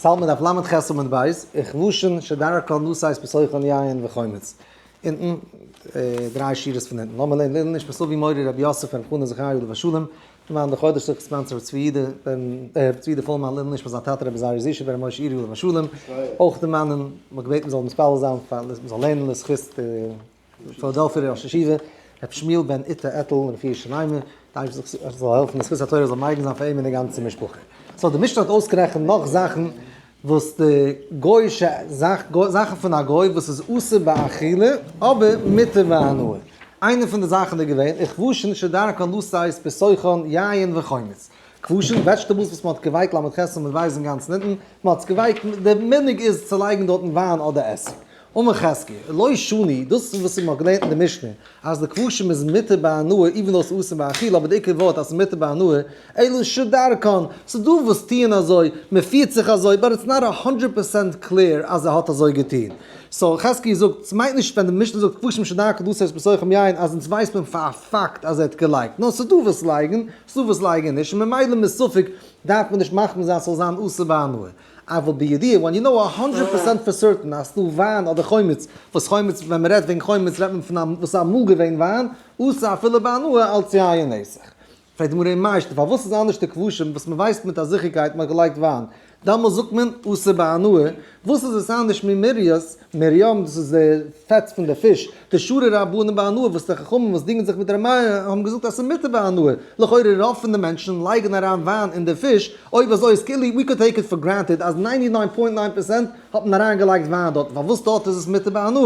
אונז האלט מיר דף ל"ח עמוד ב', וכבשין שדרכן לתת בתוכן יין וחומץ. אונטן, דריי שורות פון אונטן. לאמיר לערנען לעילוי נשמת אבי מורי רבי יוסף בן חנה זכרי' עליו השלום, למען די חודש זכות sponsor רבי צבי יהודה בן רבי צבי יהודה פולמאן לעילוי נשמת זיין טאטע רבי עזריה זישע בן רבי משה אירי עליו השלום. אויך דערמאנען, מ'האט געבעטן מ'זאל מתפלל זיין פאר מ'זאל לערנען לזכות די פילאדעלפיער ראש ישיבה רבי שמואל בן איטא עטל רפואה שלימה, די אייבערשטער זאל העלפן די זכות התורה זאל מגין זיין פאר אים און די גאנצע משפחה. so די משנה האט אויסגערעכנט נאך זאכן וואס די גוי'אישע זאך, זאכן פון א גוי וואס איז אסור באכילה אבער מותר בהנאה. איינע פון די זאכן איז געווען, וכבשין שדרכן לתת בתוכן יין וחומץ. כבשין, vegetables וואס מען האט געווייקט ל"ח עמוד ב' אינגאנצן אונטן, מען האט עס געווייקט, די מנהג איז צו לייגן דארטן וויין אדער עסיג. אמר חזקיה, לא שנו, דאס איז וואס מ'האט געלערנט אין די משנה, אז די כבשים איז מותר בהנאה even though ס'איז אסור באכילה אבער די עיקר ווארט אז ס'איז מותר בהנאה, אלא שדרכן, ס'איז דא וואס טוען אזוי, מ'פירט זיך אזוי, but it's not a hundred percent clear אז ער האט אזוי געטון. so חזקיה זאגט, ס'מיינט נישט ווען די משנה זאגט כבשים שדרכן לתת בתוכם יין אז אונז ווייסט מען פאר א פאקט אז ער האט געלייגט, נאר ס'איז דא וואס לייגן, ס'איז דא וואס לייגן נישט, און ממילא מספק דארף מען נישט מחמיר זיין ס'זאל זיין אסור בהנאה. אבל בידיעה, when you know a hundred percent for certain אז ס'דא וויין אדער חומץ, וואס חומץ, ווען מ'רעדט וועגן חומץ רעדט מען פון א וואס איז אמאל געווען וויין, אסור אפילו בהנאה אלץ יין נסך. פרעגט די גמרא ומאי שנא, פארוואס איז אנדערש די כבשים וואס מ'ווייסט מיט א זיכערקייט מ'האט געלייגט וויין, דאמאלס זאגט מען אסור בהנאה, וואס איז עס אנדערש ממורייס, מרים, דאס איז די פעטס פון די פיש, דשרו רבנן בהנאה וואס די חכמים וואס דינגען זיך מיט ר' מאיר האבן געזאגט אז ס'איז מותר בהנאה, לכאורה רוב פון די מענטשן לייגן אריין וויין אין די פיש, אויב אזוי איז כאילו we could take it for granted אז ninety nine point nine percent האט מען אריין געלייגט וויין דארטן, פארוואס דארט איז עס מותר בהנאה?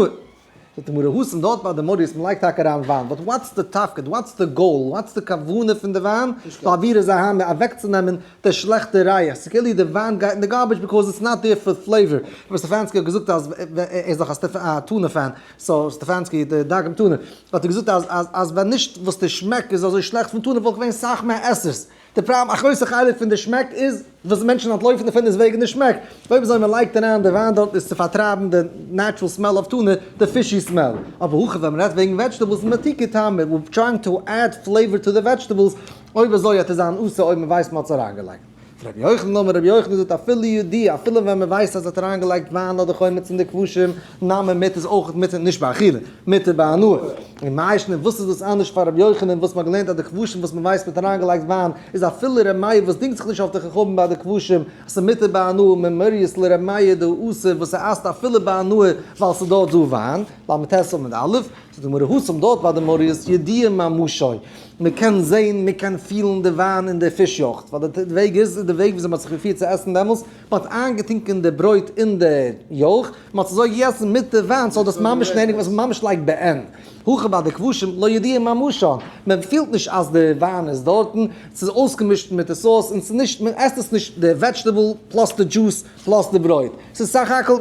זאגט די גמרא התם דארט ביי די מורייס מען לייגט טאקע אריין וויין, but what's די תפקיד, what's די goal, what's די כוונה פון די וויין, לאעבורי זוהמא אוועקצונעמען די שלעכטע ריח, ס'איז כאילו די וויין גייט אין די garbage because it's not there for flavor, רבי סטעפאנסקי האט געזאגט אז ער איז דאך א טונא fan, so סטעפאנסקי די דגים טונא, האט ער געזאגט אז אז ווען נישט וואס די שמעק איז אזוי שלעכט פון טונא וואלט געווען סאך מער עסערס, די פראבלעם א גרויסע חלק פון די שמעק איז וואס מענטשן אנטלויפן דערפון איז וועגן די שמעק, אויב אזוי מען לייגט אריין די וויין דארט איז צו פארטרייבן די natural smell of tuna, די fishy smell, אבער הכא ווען מען רעדט וועגן vegetables ממתוקי טעמא, we're trying to add flavor to the vegetables, אויב אזוי וועט עס זיין אסור אויב מען ווייסט מען האט עס אריינגעלייגט. רבי יוחנן אמר רבי יוחנן זאגט אפילו בידיעה אפילו ווען מען ווייסט אז ער האט אריינגעלייגט וויין אדער חומץ אין די כבשים נמי מותר איז אויך מותר נישט באכילה מותר בהנאה. און מאי שנא וואס איז דאס אנדערש פאר רבי יוחנן וואס מען האט געלערנט אז די כבשים וואס מען ווייסט מען האט אריינגעלייגט וויין איז אפילו ר' מאיר וואס דינגט זיך נישט אויף די חכמים ביי די כבשים אז ס'איז מותר בהנאה ממורייס לר' מאיר דאסר וואס ס'אסר'ט אפילו בהנאה ווייל ס'איז דארט דא וויין, ל"ט עמוד א', זאגט די גמרא התם דארט ביי די מורייס ידיעה ממשו. מען קען זען, מען קען פילן די וויין אין די פיש יאכט, ווייל די וועג איז, די וועג וויאזוי מען האט זיך געפירט צו עסן דעמאלס, מען האט איינגעטונקען די ברויט אין די יויך, מען האט עס אזוי געגעסן מיט די וויין, ס'האט דאס ממש נהנה געווען, ס'איז ממש like בעין. הכא ביי די כבשים, לא ידיעה ממשן, מען פילט נישט אז די וויין איז דארטן, ס'איז אויסגעמישט מיט די sauce, און ס'איז נישט, מען עסט עס נישט די vegetable plus די juice plus די ברויט, ס'איז סך הכל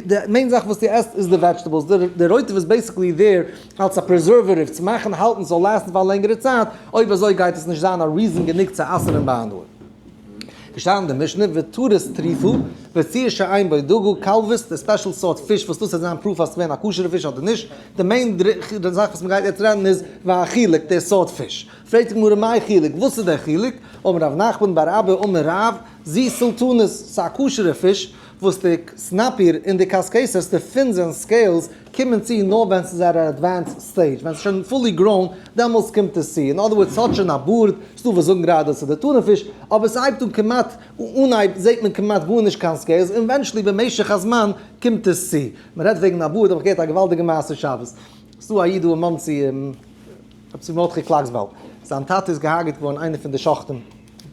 די main זאך וואס דו עסט איז די vegetables, די רויטע איז basically there אלס א preservative צו מאכן האלטן ס'זאל last ן פאר א לענגערע צייט, אויב אזוי גייט עס נישט זיין א reason גענוג צו אסר'ן בהנאה. געשטאנען אין די משנה, וטרית טריפה, וציר שאין בו דגה, כלבוס, די special סארט פיש וואס דאס וועט זיין proof אז ס'געווען א כשר'ע פיש אדער נישט, די main זאך וואס מ'גייט יעצט רעדן איז והחילוק, די סארט פיש. פרעגט די גמרא מאי חילוק, וואס איז דער חילוק? אמר רב נחמן בר אבא אמר רב, זו סולטנית, ס'איז א כשר'ע פיש, וואס די סנפיר און די קשקשת, די fins און scales, קומען צו נאר ווען ס'איז at an advanced stage, ווען ס'איז שוין fully grown, דעמאלטס קומט עס צו, אין other words ס'האט שוין א בארד, ס'דא וואס זאגן גראדע אז ס'איז די טונא פיש, אבער ס'הייבט אן כמעט, אנהייב זעט מען כמעט גארנישט קיין scales, און eventually במשך הזמן קומט עס צו. מ'רעדט וועגן א בארד, האב איך געהערט א געוואלדיגע מעשה שבת. ס'דא א איד דא אין מאנסי, רבי צבי מרדכי קלאגסבאום, זיין טאטע איז געהארגעט געווארן איינער פון די שוחטים,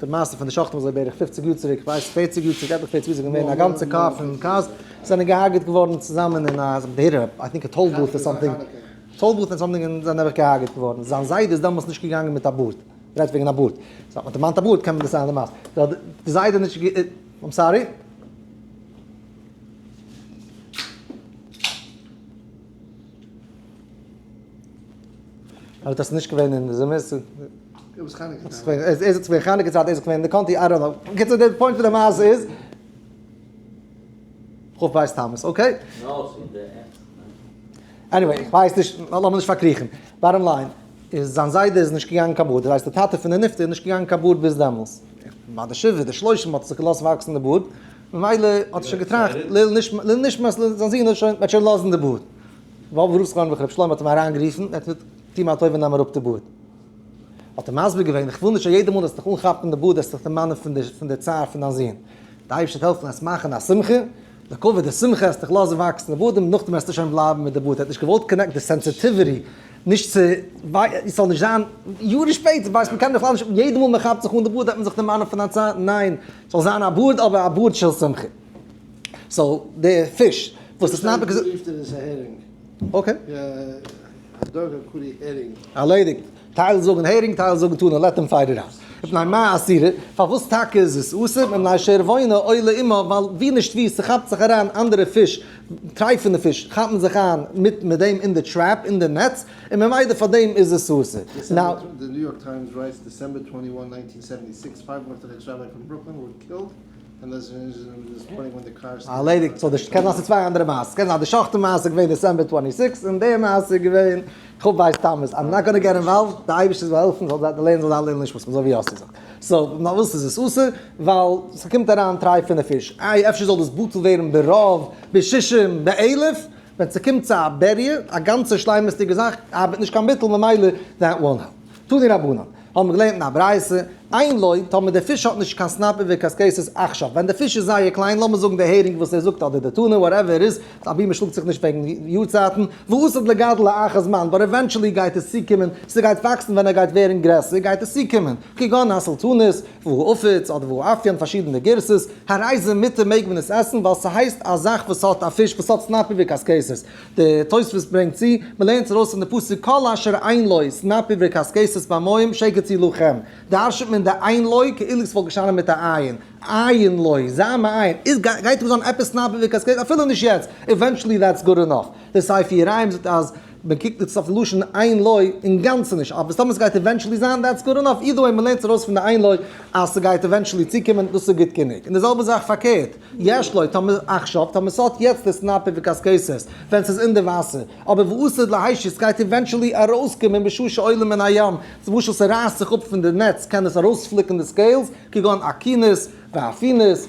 די מעשה פון די שוחטים אזוי בערך פופציג יאר צוריק, כ'ווייס פערציג יאר צוריק, עטליכע פערציג יאר צוריק, געווען א גאנצע קאר פון cars זענען געהארגעט געווארן צוזאמען אין א, זיי האבן I think a toll booth or something, toll booth or something און זענען נעבעך געהארגעט געווארן, זיין זיידע איז דעמאלטס נישט געגאנגען מיט א בארד, מ'רעדט וועגן א בארד, so אז מ'דערמאנט א בארד קען מען דאס זיין די מעשה, די זיידע נישט, I'm sorry? אבער דאס איז נישט געווען אין די זומער, עס איז געווען חנוכה צייט, עס איז געווען אין די country, I don't know. בקיצור די point פון די מעשה איז, כ"ב תמוז, okay? Anyway, איך ווייס נישט, לאמיר נישט פארקריכן. Bottom line, איז זיין זיידע איז נישט געגאנגען קיין בארד, דאס הייסט די טאטע פון די נפטר איז נישט געגאנגען קיין בארד ביז דעמאלס. ביי די שבעה, די שלושים האט ער זיך געלאזט וואקסן די בארד. ממילא האט ער שוין געטראכט, לעילוי נשמת זיין זון האט שוין, וועט שוין לאזן די בארד. וואלוול רב זכרונו לברכה, רבי שלמה האט אים אריינגערופן, ער האט געזאגט, טו מיר א טובה נעם אראפ די בארד. האט ער מסביר געווען, איך וויל נישט אז יעדע מאל וועסט דיך אנכאפן די בארד וועסטו דיך דערמאנען פון די צער פון דיין זון. די אייבערשטער וועט העלפן וועסט מאכן א שמחה, לכבוד די שמחה וועסט דיך לאזן וואקסן די בארד און נאכדעם וועסטו שוין בלייבן מיט די בארד. ער האט נישט געוואלט connect די sensitivity, נישט צו עס זאל נישט זיין יארן שפעטער, ווייסט מען קען בכלל נישט, יעדע מאל מען כאפט זיך אן די בארד וועט מען זיך דערמאנען פון א צייט, ניין, ס'זאל זיין א בארד אבער א בארד של שמחה. so די פיש וואס איז נאבער געזאגט. רופט ער עס א הערינג. okay. יא, הדג הקרוי הערינג. ארלעדיגט. טייל זאגן הערינג טייל זאגן טונא, let them fight it out. מפני מה אסירה, פארוואס טאקע איז עס אסור? מפני שערבונה עולה עמה, ווייל ווי נישט ווי ס'כאפט זיך אריין אנדערע פיש, טרייפענע פיש כאפן זיך איין מיט מיט דעם אין די trap, אין די נעץ, און ממילא פאר דעם איז עס אסור. Now. The New York Times writes December 21, 1976, five Orthodox rabbi from Brooklyn were killed ארלעדיגט, so די קען זיין ס'איז צוויי אנדערע מעשות, קען זיין די שוחטים מעשה איז געווען December twenty six און די מעשה איז געווען כ"ב תמוז, I'm not gonna get involved, די אייבערשטער זאל העלפן זאל די לערנען זאל זיין לעילוי נשמת אזוי ווי יאסי זאגט, so נאך וואס איז עס אסור? ווייל ס'קומט אריין טרייפענע פיש, איי אפשר זאל דאס בטל ווערן ברוב, בשישים, באלף, ווען ס'קומט צו א בריה, א גאנצע שלימות'דיגע זאך, ארבעט נישט קיין ביטול ממילא that won't help. תנו רבנן, האבן מיר געלערנט אין א ברייתא, אין לו, טאמער דער פיש האט נישט קיין סנפיר וקשקשת עכשיו, ווען דער פיש איז זייער קליין, לאמיר זאגן דער הערינג וואס ער זאגט אדער די טונא whatever איז, אבי מען שלאגט זיך נישט וועגן יארצייטן, ועתיד לגדול לאחר זמן, but eventually גייט עס צוקומען, ס'גייט וואקסן ווען ער גייט ווערן גרעסער גייט עס צוקומען, כגון הסלטנות, והעפיץ אדער והאפיין פארשידענע גירסות, הרי זה מותר מעג מען עס עסן ווייל ס'הייסט א זאך וואס האט א פיש וואס האט סנפיר וקשקשת. די תוספות ברענגט צו, מ'לערנט ארויס פון די פסוק כל אשר אין לו סנפיר וקשקשת במים שקץ הוא לכם, דרש'נט מען די אין לו כאילו ס'וואלט געשטאנען מיט א עין, אין לו, זיי מעיין, איז גייט דא זיין עפעס סנפיר וקשקשת אפילו נישט יעצט, eventually that's good enough. די ספר יראים זאגט אז מען קוקט יעצט אויפן לשון אין לו אינגאנצן נישט, אבער סתם עס גייט eventually זיין that's good enough, either way מען לערנט ארויס פון די אין לו אז ס'גייט eventually צוקומען, דאס איז גוט גענוג. און די זעלבע זאך פארקערט, יש לו, טאמער עכשיו, טאמער ס'האט יעצט די סנפיר וקשקשת, ווען ס'איז אין די וואסער, אבער ועתיד להשית, ס'גייט eventually ארויסקומען בשעה שעולה מן הים, למשל ס'רייסט זיך אפ פון די נעץ קען עס ארויספליקן די scales, כגון אקינוס ואפינוס,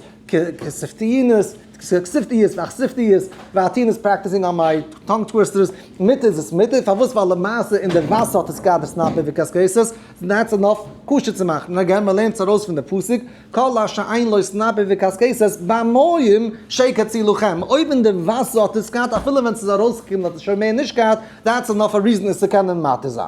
כספתיינוס, כספתיות ואכספתיות, ואתינוס practicing on my tongue twisters, מותר איז עס מותר, פארוואס? ווייל למעשה אין די וואסער האט עס געהאט די סנפיר וקשקשת, that's enough כשר צו מאכן, און again מ'לערנט עס ארויס פון די פסוק, כל אשר אין לו סנפיר וקשקשת במים שקץ הוא לכם, אויב אין די וואסער האט עס געהאט אפילו ווען ס'איז ארויסגעקומען האט עס שוין מער נישט געהאט, that's enough א reason עס צו קענען מתיר זיין.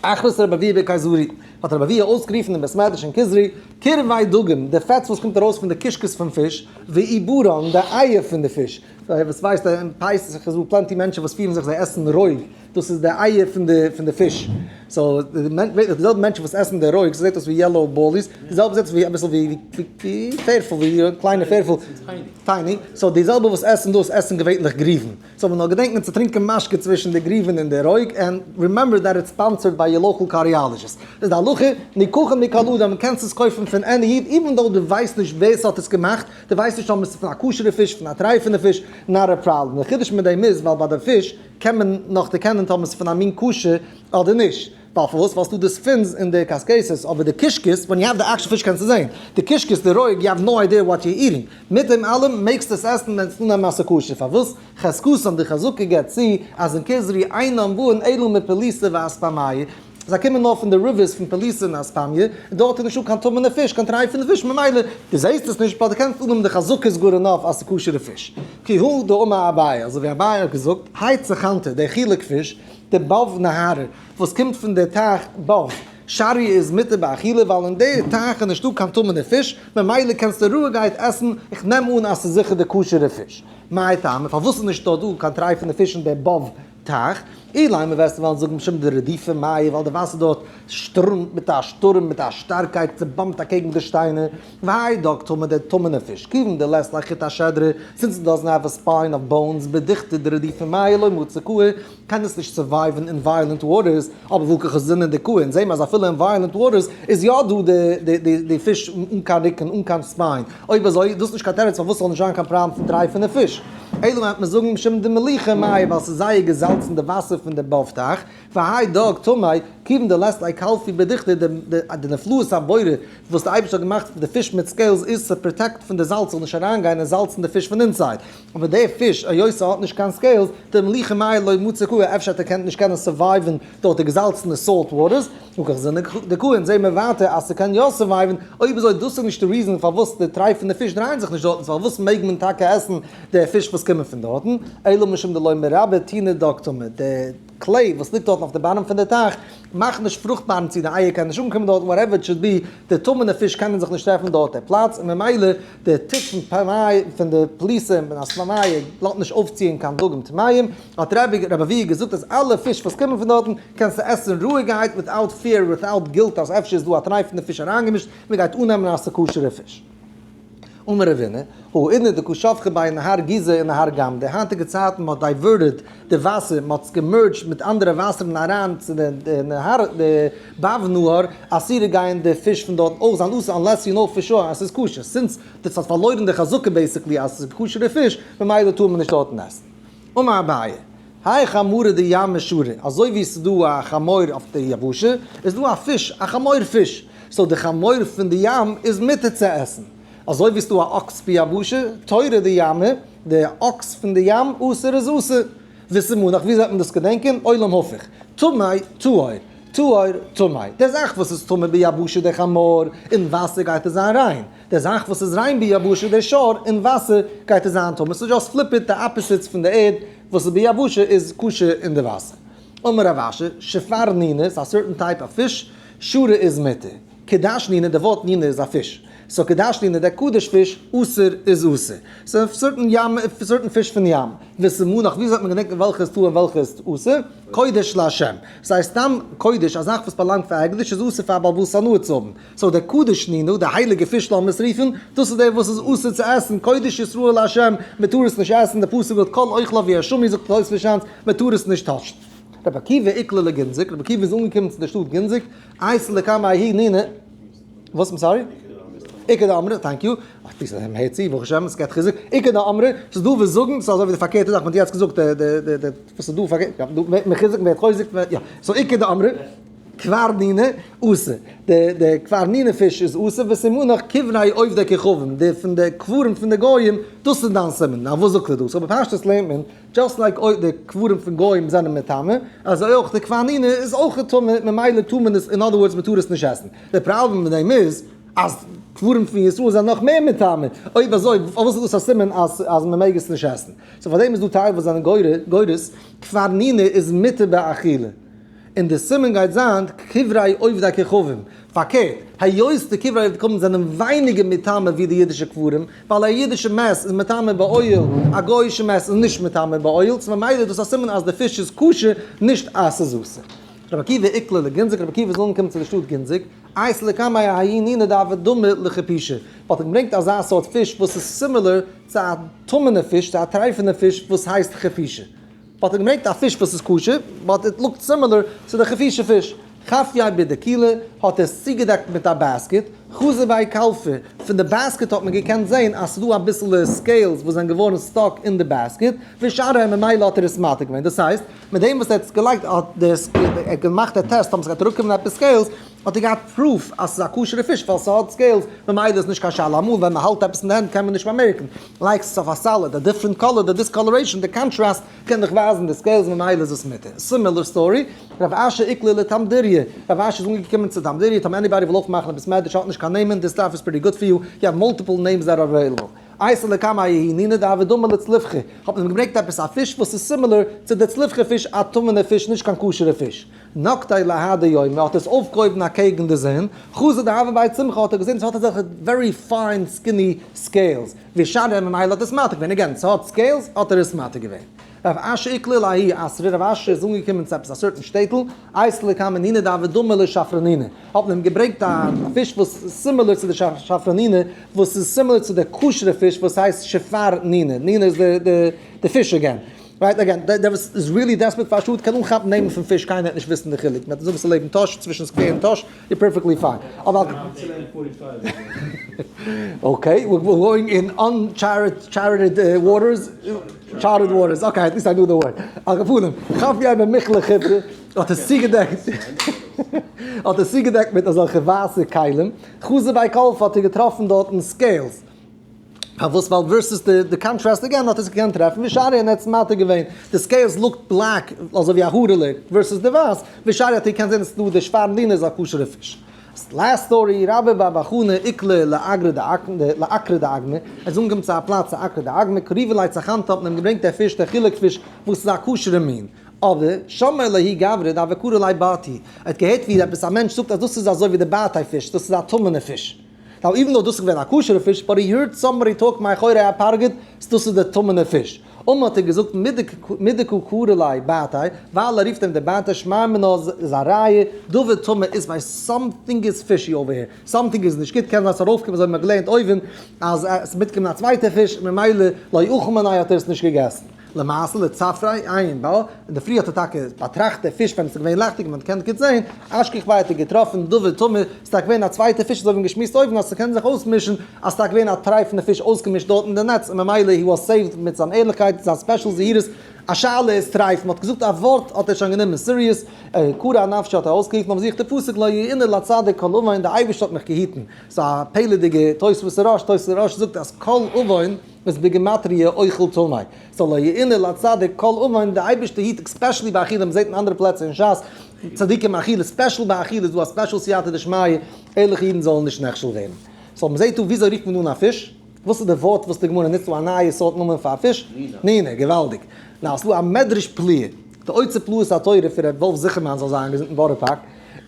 הכריז רבי אבהו בקיסרי, האט רבי אבהו אויסגערופן אין בית מדרש אין כוזרי, קרבי דגים, די פעטס וואס קומט ארויס פון די קישקעס פון פיש, ועיברן, די אייער פון די פיש, וואס ווייסט אין פסח איז דא plenty מענטשן וואס פירן זיך זיי עסן רויג, דאס איז די אייער פון די פון די פיש, so די זעלבע מענטשן וואס עסן די רויג, ס'זעט אויס ווי yellow באליס, די זעלבע זעט אויס ווי אביסל ווי פערפל, ווי קליינע פערפל, tiny, so די זעלבע וואס עסן דאס עסן געווענליך גריוון. זאל מען נאר געדענקען צו טרינקען משקה צווישן די גריוון און די רויג, and remember that it's sponsored by your local cardiologist. דאס איז די הלכה, ניקחן מכל אדם, קענסט עס קויפן פון any איד, even though דו ווייסט נישט ווער ס'האט עס געמאכט, דו ווייסט נישט אויב עס איז פון א כשר'ע פיש, פון א טרייפענע פיש, not a problem. די חידוש מיט דעם איז, ווייל ביי די פיש קען מען נאך דערקענען טאמער ס'איז פון א מין כשר אדער נישט. ווייל פארוואס? ווייל ס'דא די fins אין די קשקשת, אבער די קישקעס, ווען you have the actual fish קענסטו זעהן, די קישקעס, די רויג, you have no idea what you eating. מיט דעם אלעם מעגסטו עס עסן ווען ס'איז אן א מעשה כשר, פארוואס? חזקתן, די חזקה געבט צו אז אין כוזרי אינם באין אלא מפליסה ואספמיא, זיי קומען נאר פון די rivers פון פליסה און אספמיא, און דארט איז נישטא קיין טמא'נע פיש, קיין טרייפענע פיש, ממילא דו זעהסט עס נישט, but דו קענסט אננעמען די חזקה איז good enough אז ס'איז כשר'ע פיש. כי הא דאמר אביי, אזוי ווי אביי האט געזאגט, האי צחנתא, דער חילוק פיש, דבב נהרא, וואס קומט פון די טייך בב, שריא איז מותר באכילה ווייל אין די טייך איז נישטא קיין טמא'נע פיש, ממילא קענסטו רואיגעהייט עסן, איך נעם אן אז ס'איז זיכער די כשר'ע פיש. מאי טעמא, פארוואס איז נישטא דא קיין טרייפענע פיש אין די בב טייך? אילימא וועסטו וועלן זאגן משום דרדיפי מיא ווייל די וואסער דארט שטראמט מיט א שטורעם מיט א שטארקייט ס'באמפט אקעגן די שטיינער, והאי דג טמא דער טמא'נע פיש, כיוון דלית ליה חוט השדרה, since it doesn't have a spine of bones, בדוכתא דרדיפי מיא לא מצי קאי, קען עס נישט survive ן אין violent waters, אבער והא קא חזינן דקאי, אונז זעהן אז אפילו אין violent waters איז יא דא די פיש אן קיין רוקן אן קיין spine, אויב אזוי איז דאס נישט קיין תירוץ פארוואס ס'זאל נישט זיין קיין פראבלעם פון טרייפענע פיש, אלא וועט מען זאגן משום דמליחי מיא ווייל ס'איז זייער געזאלצן. געזאלצן די וואסער פון די באב טייך, והאי דג טמא, כיוון דלית ליה קלפי בדוכתא, די נפלאות הבורא וואס די אייבערשטער האט געמאכט פון די פיש מיט scales איז צו protect פון די זאלץ זאל נישט אריינגיין און זאלצן די פיש פון inside, אבער די פיש היות ס'האט נישט קיין scales, דמליחי מיא לא מצי קאי, אפשר האט ער קענט נישט קענען survive ן דורך די געזאלצענע salt waters, נאר זענען די קוען זעהן מיר ווייטער אז ס'קען יא survive ן, אויב אזוי דאס איז נישט די reason פארוואס די טרייפענע פיש דרייען זיך נישט דארטן, פארוואס מעג מען טאקע עסן די פיש וואס קומען פון דארטן, אלא משום דלא מרבי טינא דג טמא, די clay וואס ליגט דארטן אויף די bottom פון די טייך מאכט נישט פרוכטבאר צו די אייער קענען נישט אנקומען דארטן whatever it should be, די טמא'נע פיש קענען זיך נישט טרעפן דארט די פלאץ און ממילא די טיט פון די פליסים און אסמאמאי לאזט נישט אויפציען קיין דגים טמאים, האט רבי רבי אבויה געזאגט אז אלע פיש וואס קומען פון דארטן קענסטו עסן רואיגערהייט without fear without guilt אז אפשר איז דא א טרייפענע פיש אריינגעמישט, מען גייט אננעמען אז ס'איז כשר'ע פיש. אמר רבינא, האידנא דקא שפכי בי נהר גיזא און נהר גמדא, די היינטיגע צייטן מ'האט diverted די וואסער, מ'האט עס גע merge ט מיט אנדערע וואסערן אריין צו די נהר די בב נהר, אסירי גייען די פיש פון דארטן אויך זיין אסור unless you know for sure אז ס'איז כשר, since דאס האט פארלוירן די חזקה basically אז ס'איז כשר'ע פיש, ממילא טאר מען נישט דארטן עסן. אמר אביי, האי חמרא דימא שרי, אזוי ווי ס'איז דא א חמור אויף די יבשה, איז דא א פיש, א חמור פיש, so די חמור פון די ים איז מותר צו עסן. אזוי ווי ס'איז דא א אקס ביבשה, תורא דימא, די אקס פון די ים, אסור איז אסור. וסימנך, ווי זאל מען דאס געדענקען? עולם הפוך. טמא, טהור. טהור, טמא. די זאך וואס איז טמא ביבשה די חמור, אין וואסער גייט עס זיין ריין. די זאך וואס איז ריין ביבשה די שור, אין וואסער גייט עס זיין טמא. so just flip it, די opposites פון די ערד וואס איז ביבשה איז כשר אין די וואסער. אמר רב אשי, שפר נינא איז א certain type of פיש, שרה איז מותר. קדש נינא, די ווארט נינא איז א פיש. so קדש נינא, דער קדש פיש, אסור איז אסור. so certain ים, certain פיש פון ים. וסימנך, ווי זאל מען געדענקען וועלכע איז טהור און וועלכע איז אסור? קודש לה'. ס'הייסט סתם קודש, א זאך וואס באלאנגט פאר הקדש איז אסור פאר א בעל הבית הנאה צו האבן. so דער קדש נינא, דער הייליגער פיש לאמיר עס רופן, דאס איז דער וואס איז אסור צו עסן, קודש ישראל לה', מען טאר עס נישט עסן, דער פסוק זאגט כל אוכליו יהא שמי, זאגט תוספות שאנץ, מען טאר עס נישט touch ן. רבי עקיבא איקלע לגינזק, רבי עקיבא איז אנגעקומען צו דער שטאט גינזק, אייתי לקמיה ההוא נינא, וואס? I'm sorry? איכא דאמרי, thank you, מ'הערט צו, ברוך השם, עס געבט חיזוק, איכא דאמרי, ס'איז דא וואס זאגן, ס'איז אזוי ווי די פארקערטע זאך, מ'האט יעצט געזאגט די די די וואס איז דא פארקערט, יא, דא ווערט מחוזק מ'ווערט חוזק, יא, so איכא דאמרי, כפר נינא, אסור, די די כפר נינא פיש איז אסור, וסימנך קברי עובדי כוכבים, די פון די קברים פון די גויים, דאס איז דיין סימן, נו וואס זאגט ער דא, so בפשטות לערנט מען, just like אויב די קברים פון גוים זענען מטמא, אזוי אויך די כפר נינא איז אויך טמא, ממילא טאר מען עס, in other words מען טאר עס נישט עסן. די פראבלעם מיט דעם איז, אז קברים פון ישראל זענען נאך מער מטמא, אויב אזוי פארוואס איז דאס א סימן אז אז מען מעג עס נישט עסן? so פאר דעם איז דא טייל וואס זענען גורס, כפר נינא איז מותר באכילה. און די סימן גייט זיין קברי עובדי כוכבים. פארקערט, היות די קברי עובדי כוכבים זענען ווייניגער מטמא ווי די אידישע קברים, ווייל א אידישע מת איז מטמא באוהל, א גוי'אישע מת איז נישט מטמא באוהל, ס'איז ממילא איז דאס א סימן אז די פיש איז כשר, נישט אז ס'איז אסור. רבי עקיבא איקלע לגינזק, רבי עקיבא איז אנגעקומען צו די שטאט גינזק, אייתי לקמיה ההוא נינא דהוה דמי לכפישא, האט ער געברענגט אזא סארט פיש וואס איז similar צו א טמא'נע פיש, צו א טרייפענע פיש וואס הייסט כפישא. האט ער געברענגט א פיש וואס איז כשר, but it looked similar צו די כפישא פיש. חפייה בדיקולא האט ער עס צוגעדעקט מיט א basket, חזו ביה קלפי, פון די basket האט מען געקענט זען אז ס'איז דא אביסעלע scales וואס זענען געווארן stuck אין די basket, ושרי ממילא האט ער עס מתיר געווען, דאס הייסט, מיט דעם וואס ער האט עס געלייגט האט דער ער האט געמאכט א טעסט טאמער ס'גייט אראפקומען עפעס scales, האט ער געהאט proof אז ס'איז א כשר'ע פיש ווייל ס'האט scales, ממילא איז נישט קיין שאלה, אמאל ווען מ'האלט עפעס אין די הענט קען מען נישט באמערקן, לייגסט עס אויף א salad, א different color, די discoloration, די contrast, קען דיך ווייזן די scales ממילא איז עס מותר. similar story, רב אשי איקלע לתמדיריא, רב אשי איז אנגעקומען צו תמדיריא, טאמער anybody וויל אויפמאכן א בית מדרש האט נישט קיין נעמען, this stuff is pretty good for you, you have multiple names that are available. אייתי לקמיה ההוא נינא דהוה דמי לצלופחא, האט מען אים געברענגט עפעס א פיש וואס איז similar צו די צלופחא פיש א טמא'נע פיש נישט קיין כשר'ע פיש. נקטיה להדי יומא האט עס אויפגעהויבן אקעגן די זון, חזא דהוה ביה צמחא האט ער געזען ס'האט אזעלכע very fine skinny scales, ושרי ממילא האט עס מתיר געווען, again ס'האט scales האט ער עס מתיר געווען. רב אשי איקלע לההוא אתרא, רב אשי איז אנגעקומען צו עפעס א certain שטעטל, אייתי לקמיה נינא דהוה דמי לשפרנינא, האט מען אים געברענגט א פיש וואס איז similar צו די שפרנינא, וואס איז similar צו די כשר'ע פיש וואס הייסט שפר נינא, נינא איז די פיש again. Right, again, דער וואס איז really desperate פאר א שאד קען אנכאפן נעמען פון פיש, קיינער וועט נישט וויסן די חילוק, מען וועט זאגן ס'איז לעבן טאהש, צווישן סקווער און טאהש, you're perfectly fine. אבער okay, we're going in uncharted waters, charted waters, okay, at least I knew the word. על כל פנים, כאפ יי במיכלא חיברא, האט עס צוגעדעקט, האט עס צוגעדעקט מיט אזעלכע ווייסע כלים, חזר ביי קאלף האט ער געטראפן דארטן scales. פארוואס? ווייל versus די contrast again האט ער זיך געקענט טרעפן ושרי און ער האט עס מתיר געווען, די scales looked black אזוי ווי א הארעלע versus די ווייס, ושרי האט ער געקענט זען אז ס'דא די שווארמלינע איז א כשר'ע פיש. Last story, רבה בר בר חנה איקלע לאקרא דאגמא, ער איז אנגעקומען צו א פלאץ צו אקרא דאגמא, קריבו ליה צחנתא האט מען אים געברענגט דער פיש דער חילוק פיש וואס איז א כשר'ע מין, אבער שמע לההוא גברא דהוה קרי ליה באתי, ער האט געהערט ווי עפעס א מענטש זאגט אז דאס איז אזוי ווי די באטיי פיש, דאס איז א טמא'נע פיש. Now even though דאס איז געווען א כשר'ע פיש, but he heard somebody talk מאחורי הפרגוד אז דאס איז די טמא'נע פיש. אמר האט ער געזאגט מדקא קרי ליה באתי, ווייל ער רופט אים די באתי שמע מינה איז א ראיה, דבר טמא איז ווייל something is fishy over here, something איז נישט גוט, קען זיין ס'איז ארויפגעקומען אזוי ווי מ'האט געלערנט אויבן אז עס איז מיטגעקומען א צווייטע פיש ממילא לא אכל מיניה האט ער עס נישט געגעסן. למעשה לצפריה עיין בה, אינדערפרי האט ער טאקע באטראכט די פיש ווען עס איז געווען לייכטיג און מען האט געקענט גוט זען, אשכח ביה האט ער געטראפן דבר טמא, ס'איז טאקע געווען א צווייטע פיש אזוי ווי געשמועסט אויבן אז ס'קען זיך אויסמישן אז ס'טאקע געווען א טרייפענע פיש אויסגעמישט דארט אין די נעץ און ממילא he was saved מיט זיין ערליכקייט זיין special זהירות, א שאלה איז טרייף, מ'האט געזאגט א ווארט האט ער שוין גענומען serious, קרא אנפשיה האט ער אויסגערופן אויף זיך די פסוק לא יאונה לצדיק כל און די אייבערשטער האט מיך געהיטן, ס'איז א פלא'דיגע תוספות הראש, תוספות הראש זאגט אז כל און איז בגימטריא אוכל טמא, so לא יאונה לצדיק כל און, די אייבערשטער היט especially ביי אכילה, מ'זעט אין אנדערע פלעצער אין שס, צדיקים אכילה, special ביי אכילה איז דא א special סייעתא דשמיא, ערליכע אידן זאלן נישט נכשל ווערן. So מ'זעט דא וויאזוי רופט מען אן א פיש? וואס איז די ווארט וואס די גמרא נוצט דא א נייע סארט נאמען פאר א פיש? נינא. געוואלדיג. Now ס'דא א מדרש פליאה, די אוצר פלאות התורה פון ר' וואלף זיכערמאן זאל זיין געזונט אין בארא פארק,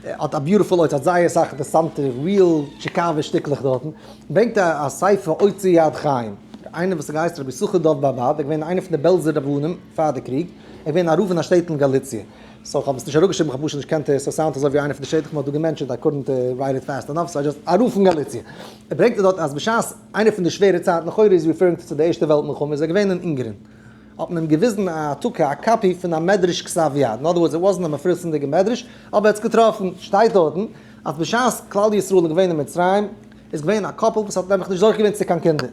האט א beautiful אוצר, האט זייער אסאך אינטערסאנטע real טשיקאווע שטיקלעך דארטן, ברענגט ער א ספר אוצר יד חיים, איינער וואס האט געהייסן רבי יששכר דוב באבד, ער איז געווען איינער פון די בעלזער רבנים פאר די קריג, ער איז געווען א רב אין א שטעטל אין גאליציע, so כ'האב עס נישט אראפגעשריבן, כ'האב פשוט נישט געקענט, עס sound ט אזוי ווי איינער פון די שטעטלעך מ'האט דא גע mention ט, I couldn't write it fast enough, so I just, א רב פון גאליציע. ער ברענגט דארט אז בשעת איינער פון די שווערע צייטן, לכאורה איז referring צו די ערשטע וועלט מלחמה, איז ער געווען אין אונגערן. האט מען אים געוויזן א העתקה, א copy פון א מדרש כתב יד, in other words it wasn't א מפורסמ'דיגע מדרש, אבער ער האט עס געטראפן, שטייט דארטן אז בשעת כלל ישראל איז געווען אין מצרים, איז געווען א couple וואס האט נעבעך נישט זוכה געווען צו קיין קינדער,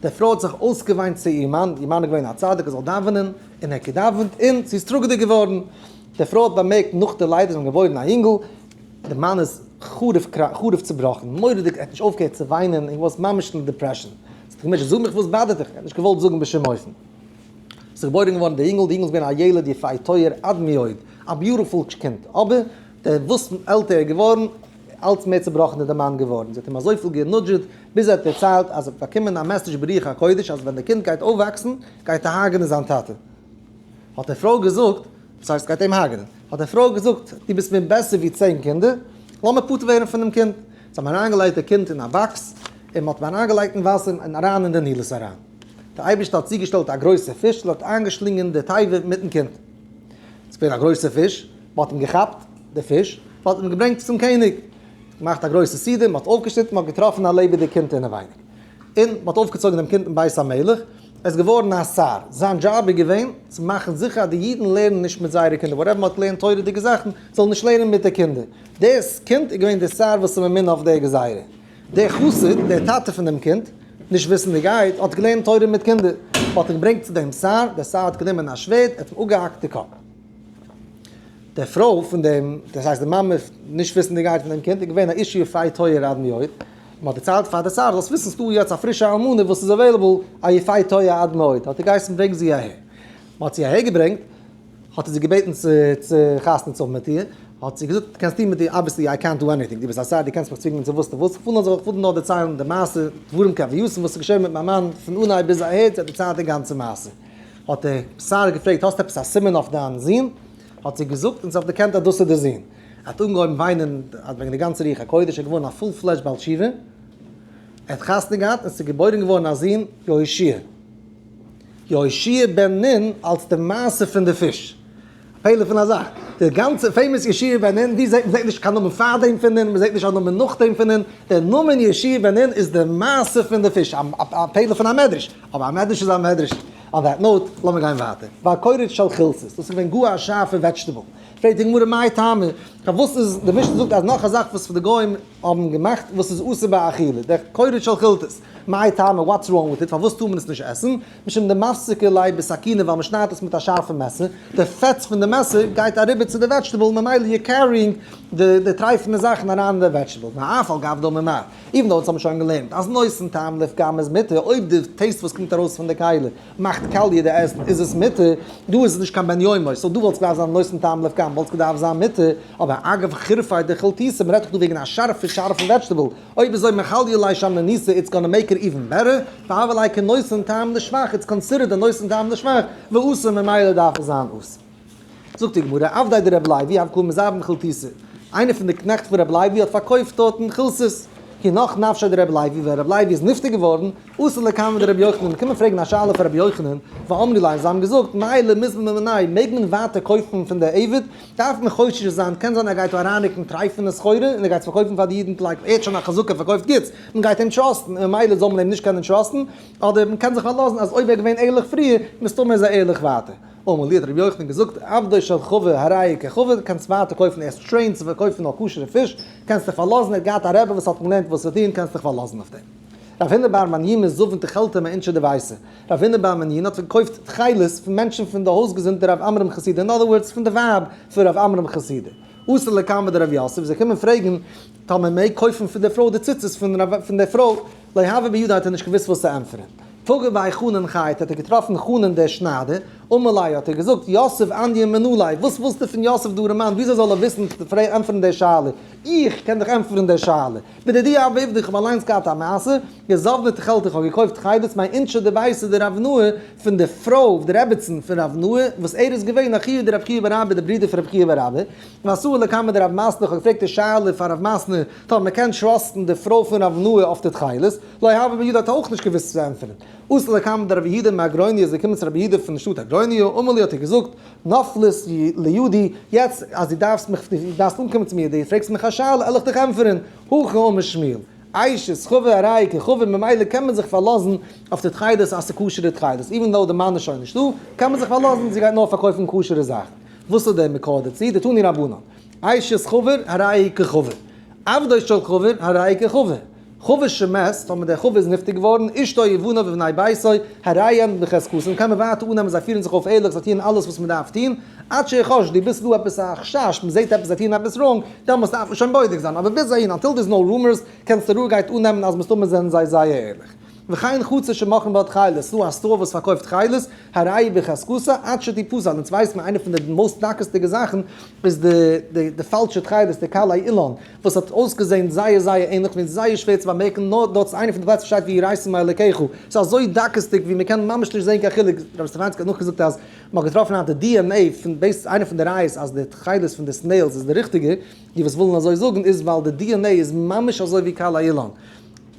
די פרוי האט זיך אויסגעוויינט צו איר מאן, איר מאן איז געווען א צדיק ער זאל דאווענען, און ער האט געדאווענט, און זי איז טראגעדיג געווארן, די פרוי האט באמערקט נאך די לידה איז אים געבוירן א יונגל, די מאן איז חרוב חרוב צובראכן, מורא'דיג, ער האט נישט אויפגעהערט צו וויינען, he was ממש אין depression. זי האט געמוטשעט, זאג מיך וואס באדערט דיך? ער האט נישט געוואלט זאגן בשום אופן. ס'איז געבוירן געווארן דער יונגל, די יונגל איז געווען א ילד יפה תואר עד מאוד, א beautiful קינד, אבער דער וואס עלטער ער איז געווארן, אלץ מער צובראכן איז דער מאן געווארן. זי האט אים אזויפיל גענודזשעט, ביז ער האט דערציילט אז ער האט באקומען א message ברוח הקודש אז ווען דער קינד גייט אויפוואקסן, גייט ער הרג'נען זיין טאטע. האט די פרוי געזאגט, וואס הייסט גייט אים הרג'נען? האט די פרוי געזאגט, דו ביסט מיר בעסער ווי 10 קינדער, לאמיר פטור ווערן פונעם קינד. זיי האבן אריינגעלייגט די קינד אין א box, און מען האט אים אריינגעלייגט אין וואסער און אריין אין די נילוס אריין. דער אייבערשטער האט צוגעשטעלט א גרויסע פיש און האט איינגעשלינגען די תיבה מיטן קינד. עס איז געווען א גרויסע פיש, מען האט אים געכאפט, די פיש, מען האט אים געברענגט צום קעניג, געמאכט א גרויסע סעודה, מען האט אויפגעשניטן, מען האט געטראפן א לעבעדיג קינד אינעווייניג. און מען האט אויפגעצויגן דעם קינד אין בית המלך, ער איז געווארן א שר, זיין דזשאב איז געווען צו מאכן זיכער אז די אידן לערנען נישט מיט זייערע קינדער, whatever מען האט געלערנט תורה'דיגע זאכן, זאלן נישט לערנען מיט די קינדער. דאס קינד איז געווען דער שר וואס איז ממונה אויף דער גזירה. דער חסיד, דער טאטע פון דעם קינד, נישט וויסנדיגערהייט, האט געלערנט תורה מיט קינדער. מען האט אים געברענגט צו דעם שר, דער שר האט גענומען א שווערד, ער האט אים אפגעהאקט די קאפ. די פרוי פון דעם, דאס הייסט די מאמע, נישט וויסנדיגערהייט פון דעם קינד, איז געווען א אישה יפה תואר עד מאוד. מען האט דערציילט פאר די שר, זאלסט וויסן ס'דא יעצט א פרישע אלמנה וואס איז available, א יפה תואר עד מאוד. האט ער געהייסן ברענג זי אהער. מען האט זי אהער געברענגט, האט ער זי געבעטן צו חתונה צו האבן מיט איר, האט זי געזאגט, קענסט טון מיט איר, obviously I can't do anything, דו ביסט א שר, דו קענסט מיך צווינגען צו וואס דו ווילסט, כ'וויל נאר כ'וויל נאר דערציילן די מעשה, דברים כהווייתן, וואס איז געשען מיט מיין מאן פון אנהייב ביז אהער, זי האט דערציילט די גאנצע מעשה. האט דער שר געפרעגט, האסט עפעס א סימן אויף דיין זון? האט זי געזאגט, און זי האט דערקענט אז דאס איז דער זון. ער האט אנגעהויבן וויינען וועגן די גאנצע רוח הקודש, ער איז געווארן א full fledged בעל תשובה, ער האט חתונה געהאט און עס איז געבוירן געווארן א זון יהושע. יהושע בן נון אלס די מעשה פון די פיש. א פלא פון א זאך. די גאנצע famous יהושע בן נון, ווי זעט מען זעט נישט קיין נאמען פאר דעם פון נון, מען זעט נישט א נאמען נאך דעם פון נון. דער נאמען יהושע בן נון איז די מעשה פון די פיש. א פלא פון א מדרש. אבער א מדרש איז א מדרש. On that note, לאמיר גיין ווייטער. והקורת של חילתית, דאס איז געווען גאר א שארפע vegetable. פרעגט די גמרא מאי טעמא, פארוואס איז, די משנה זאגט אז נאך א זאך וואס די גוים האבן געמאכט וואס איז אסור באכילה, דער קורת של חילתית, מאי טעמא, what's wrong with it, פארוואס טאר מען עס נישט עסן? משום דמפסקי ליה בסכינא ווייל מען שניידט עס מיט א שארפע מעסער, די פעטס פון די מעסער גייט אריבער צו די vegetable ממילא you're carrying די טרייפענע זאכן אריין אין די vegetable, ואף על גב דאמר מר, even though אונז האבן שוין געלערנט אז נותן טעם לפגם איז מותר, אויב די taste וואס קומט ארויס פון די כלי מאכט קאליע די עסן איז עס מותר, דא איז עס נישט קיין בן יומו, so דא וואלט עס געדארפט זיין נותן טעם לפגם וואלט עס געדארפט זיין מותר, אבער אגב חריפא דחילתיתא, מען רעדט דאך דא וועגן א שארפע שארפע vegetable, אויב אזוי מחליא ליה שמנוניתא it's gonna make it even better, והוה ליה כנותן טעם לשבח, it's considered א נותן טעם לשבח, ואסור ממילא דארף עס זיין אסור. זאגט די גמרא, עבדיה דרבי לוי הוו קא מזבין חילתיתא, איינער פון די קנעכט פון רבי לוי האט פארקויפט דארטן חילתית, כי נח נפשיה דרבי לוי, ווען רבי לוי איז נפטר געווארן, אתו לקמיה דרבי יוחנן, קומען פרעגן א שאלה פאר רבי יוחנן, ואמרי ליה, זיי האבן געזאגט, מהו למיזבן מיניה, מעג מען ווייטער קויפן פון דער עבד, דארף מען חושש זיין, קען זיין ער גייט דא אריינרוקן טרייפענע סחורה און ער גייט עס פארקויפן פאר די אידן like ער האט שוין א חזקה פארקויפט גוטס, מען גייט אים trust ן און ממילא זאל מען אים נישט קענען trust ן, אדער מען קען זיך פארלאזן אז אויב ער איז געווען ערליך פריער, מסתמא איז ער ערליך ווייטער. אמר להו האט רבי יוחנן געזאגט, עבדו של חבר הרי הוא כחבר, קענסט ווייטער קויפן, ער איז trained צו פארקויפן נאר כשר'ע פיש, קענסט דיך פארלאזן, ער האט געהאט א רבי וואס האט אים געלערנט וואס צו טון, קענסט דיך פארלאזן אויף דעם. רב הונא בר מניומי זבין תכלתא מאינשי דביתיה, רב הונא בר מניומי האט פארקויפט תכלת פון מענטשן פון די הויזגעזינד דרב עמרם חסידא, אין other words פון די ווייב פון רב עמרם חסידא. אתו לקמיה דרב יוסף, זיי קומען פרעגן טאמער מען מעג קויפן פון די פרוי די ציצית פון די פרוי, לא הוה בידיה האט ער נישט געוואוסט וואס צו ענטפערן. פגע ביה חנן חייטא האט ער געטראפן חנן דער שניידער, אמר ליה האט ער געזאגט, יוסף אניא מנא ליה, וואס ווילסטו פון יוסף דער ארעמאן, וויאזוי זאל ער וויסן צו ענטפערן די שאלה, איך קען דיך ענטפערן די שאלה, בדידי הוה עובדא איך האב אליינס געהאט א מעשה, גזבנא תכלתא איך האב געקויפט תכלת מאינשי דביתיה דרב נאה פון די פרוי די רעבעצן פון רב נאה וואס ער איז געווען אחוה דרב חייא בר אבא די ברודער פון רב חייא בר אבא, ואתאי לקמיה דרב מתנה איך האב געפרעגט די שאלה פאר רב מתנה טאמער מען קען trust ן די פרוי פון רב נאה אויף די תכלת, לא הוה בידיה האט ער אויך נישט געוואוסט צו ענטפערן. אתו לקמיה דרב יהודה מאגרוניא איז געקומען צו רבי יהודה פון שטאט אגרוניא, אמר להו האט ער געזאגט, נפלת לידי, יעצט אז דו דארפסט מיך, דו דארפסט אנקומען צו מיר, דו פרעגסט מיך א שאלה, על איך דיך ענטפערן, הכי אמר שמואל, אשת חבר הרי היא כחבר, ממילא קען מען זיך פארלאזן אויף די תכלת אז ס'איז כשר'ע תכלת, even though די מאן איז שוין נישטא, קען מען זיך פארלאזן זי גייט נאר פארקויפן כשר'ע זאכן. וואס איז דער מקור דערצו? דתנו רבנן, אשת חבר הרי היא כחבר, עבדו של חבר הרי הוא כחבר. חבר שמת, טאמער דער חבר איז נפטר געווארן, אשתו ובניו ובני ביתו, הרי הן בחזקתן, קען מען ווייטער אננעמען זיי פירן זיך אויף ערליך, זיי טוען אלעס וואס מען דארף טון, עד שיחשדו, ביז ס'איז דא עפעס א חשש, מען זעט עפעס זיי טוען עפעס wrong, דעמאלטס דארף מען שוין בודק זיין, אבער ביז אהין, until there's no rumors, קענסטו רואיגערהייט אננעמען אז מסתמא זענען זיי זייער ערליך. וכן חצר שמוכרין בה תכלת, ס'דא א store וואס פארקויפט תכלת, הרי היא בחזקתה עד שתפסל, אונז ווייסט מען איינע פון די most דקות'דיגע זאכן איז די די פאלשע תכלת, די קלעי אילן, וואס האט אויסגעזען זייער זייער ענליך און זייער שווער צו באמערקן, נאר דארט איז איינע פון די פלעצער שטייט ויראת מאלקיך, ס'איז אזוי דקות'דיג ווי מ'קען ממש נישט זען קיין חילוק, רבי סטעפאנסקי האט נאכגעזאגט אז מ'האט געטראפן היינט די DNA פון base איינע פון די ראיות אז די תכלת פון די snails איז די ריכטיגע, די וואס ווילן אזוי זאגן איז ווייל די DNA איז ממש אזוי ווי קלעי אילן.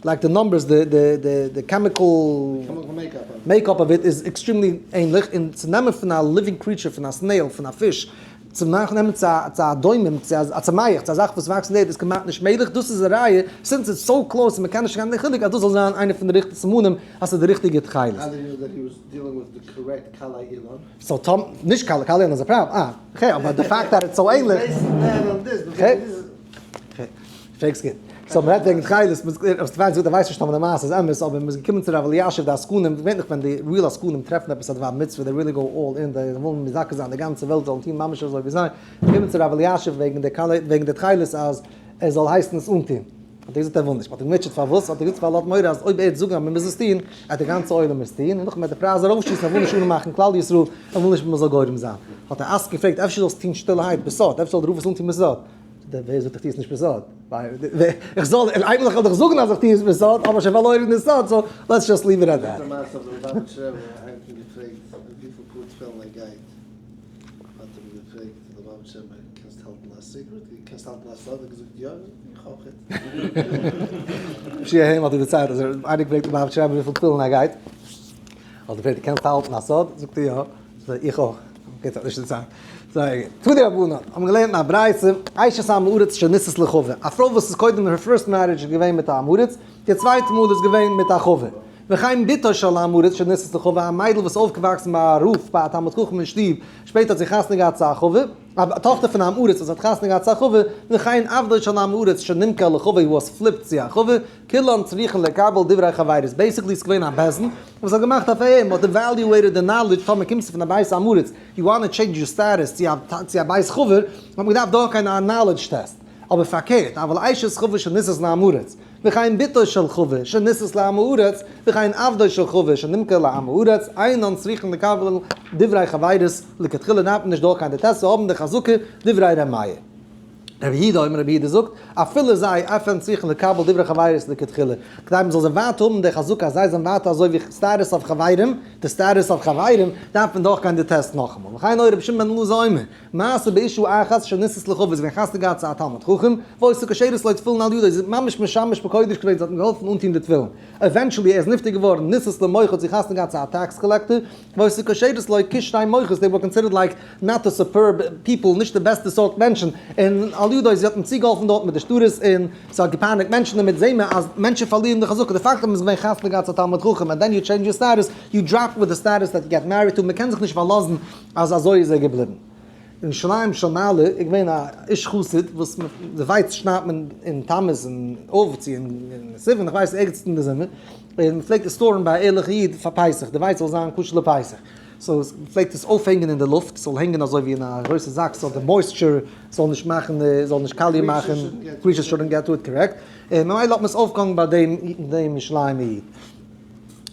like די numbers די די די די chemical makeup of it איז extremely ענליך און צו נעמען פון א living creature פון א snail פון א פיש צו מאכן נעמען צו א צו א דומם צו א צומח צו א זאך וואס וואקסט אין די ערד איז כמעט נישט מעגליך דאס איז א ראיה since it's so close און מ'קען נישט קיין חילוק אז דאס זאל זיין איינע פון די ריכטיגע סימנים אז ס'איז די ריכטיגע תכלת. so טאמ נישט קלעי קלעי אילן איז א פראבלעם אה okay אבער די fact that it's so ענליך. פרעגסט גוט. so מ'רעדט וועגן תכלת, רב סטעפאנסקי זאגט ער ווייסט נישט טאמער די מעשה איז אמת, אבער מ'איז געקומען צו רב אלישיב די עסקנים, געווענליך ווען די real עסקנים טרעפן עפעס א דבר מצוה they really go all in, זיי ווילן מזכה זיין די גאנצע וועלט זאלן טון ממש אזוי ווי זיי, געקומען צו רב אלישיב וועגן די וועגן די תכלת אז ער זאל הייסן עס אנטון. האט ער געזאגט ער וויל נישט. מ'האט אים געמוטשעט פארוואס, האט ער געזאגט ווייל ער האט מורא אז אויב ער וועט זאגן אז מ'מוז עס טון, וועט די גאנצע עולם עס טון, און נאכדעם וועט די פרייז ארויפשיסן, ער וויל נישט אנמאכן כלל ישראל, ער וויל נישט מ'זאל גורם זיין. האט ער אסק געפרעגט אפשר זאלסטו טון שטילערהייט בסוד, אפשר זאל דער רב עס אנטון בסוד. דער ווער זאגט איך טוה עס נישט בסוד? איך זאל, אייגנטליך וועל איך זאגן אז איך טוה עס בסוד, אבער שוין פארלוירן די סוד, so let's just leave it at that. די מעשה אויף די ליובאוויטשער רבי, איינער האט אים געפרעגט וויפיל פאר תפילין ער גייט, האט אים געפרעגט די ליובאוויטשער רבי, קענסט האלטן א secret? קענסט האלטן א סוד? האט ער געזאגט יא, איך אויך. שיעור היים האט ער דערציילט אז איינער געפרעגט ליובאוויטשער רבי וויפיל תפילין ער גייט, האט ער געפרעגט קענסט האלטן א סוד? זאגט ער יא. איך אויך. okay, ס'האט נישט די צייט. זייער גוט. תנו רבנן, האבן געלערנט אין א ברייתא, אשת עם הארץ שנישאת לחבר. א פרוי וואס איז קודם her first marriage איז געווען מיט א עם הארץ, די צווייטע מאל איז געווען מיט א חבר. וכן בתו של עם הארץ שנישאת לחבר, א מיידל וואס איז אויפגעוואקסן ביי א רב ביי א תלמיד חכם אין שטוב, שפעטער האט זי חתונה געהאט צו א חבר, א טאכטער פון עם הארץ וואס האט חתונה געהאט צו א חבר, וכן עבדו של עם הארץ שנמכר לחבר who was flipped צו א חבר, כולן צריכין לקבל דברי חברות, basically איז געווען א בית דין וואס האט געמאכט אויף אים, מ'האט evaluated די knowledge, טאמער קומסטו פון א בית עם הארץ, you want change your status צו א בית חבר, האט מען געדארפט דורכגיין א knowledge test, אבער פארקערט, אבל אשת חבר שנישאת לעם הארץ, וכן בתו של חבר שנישאת לעם הארץ, וכן עבדו של חבר שנמכר לעם הארץ, אינן צריכין לקבל דברי חברות, לכתחילה דארף מען נישט דורכגיין די טעסט צו האבן די חזקה, דברי ר' מאיר. רבי יהודה אומר, רבי יהודה זאגט, אפילו זיי אף הם צריכין לקבל דברי חברות לכתחילה, כדי מען זאל זיי ווייטער האבן די חזקה אז זיי זענען ווייטער אזוי ווי status אויף חברים, די status אויף חברים, דארף מען דורכגיין די טעסט נאכאמאל. וכן היה רבי שמעון בן אלעזר אומר, מעשה באשה אחת שנישאת לחבר, זי איז געווען חתונה געהאט צו א תלמיד חכם, והיתה קושרת לו תפילין על ידו, זי איז ממש משמש בקודש געווען, זי האט אים געהאלפן אנטון די תפילין. eventually ער איז נפטר געווארן, נישאת למוכר האט זי חתונה געהאט צו א tax collector, והיתה קושרת לו קשרי מוכות, they were considered like not the superb people, נישט די בעסטע סארט מענטשן, און על ידו זי האט אים צוגעהאלפן דארט מיט די שטרות, און ס'האט געפייניגט מענטשן דערמיט, זעהן מיר אז מענטשן פארלירן די חזקה, די פאקט אז מ'איז געווען חתונה געהאט צו א תלמיד חכם, and then you change your status, you drop with the status that you get married to, מ'קען זיך נישט פארלאזן אז אזוי איז ער געבליבן. אין ירושלים של מעלה איז געווען א איש חסיד וואס די ווייץ שניידט מען אין תמוז און אב צו אין סיוון איך ווייס ערגעץ אין די זומער, און מען פלעגט עס store ן ביי א ערליכע איד פאר פסח די ווייץ זאל זיין כשר לפסח, so מען פלעגט עס אויפהענגען אין די לופט ס'זאל הענגען אזוי ווי אין א גרויסע זאק ס'זאל די moisture זאל נישט מאכן זאל נישט קאליע מאכן, creatures shouldn't get to it, correct, און ממילא האט מען עס אויפגעהאנגען ביי דעם דעם ירושלימ'ער איד.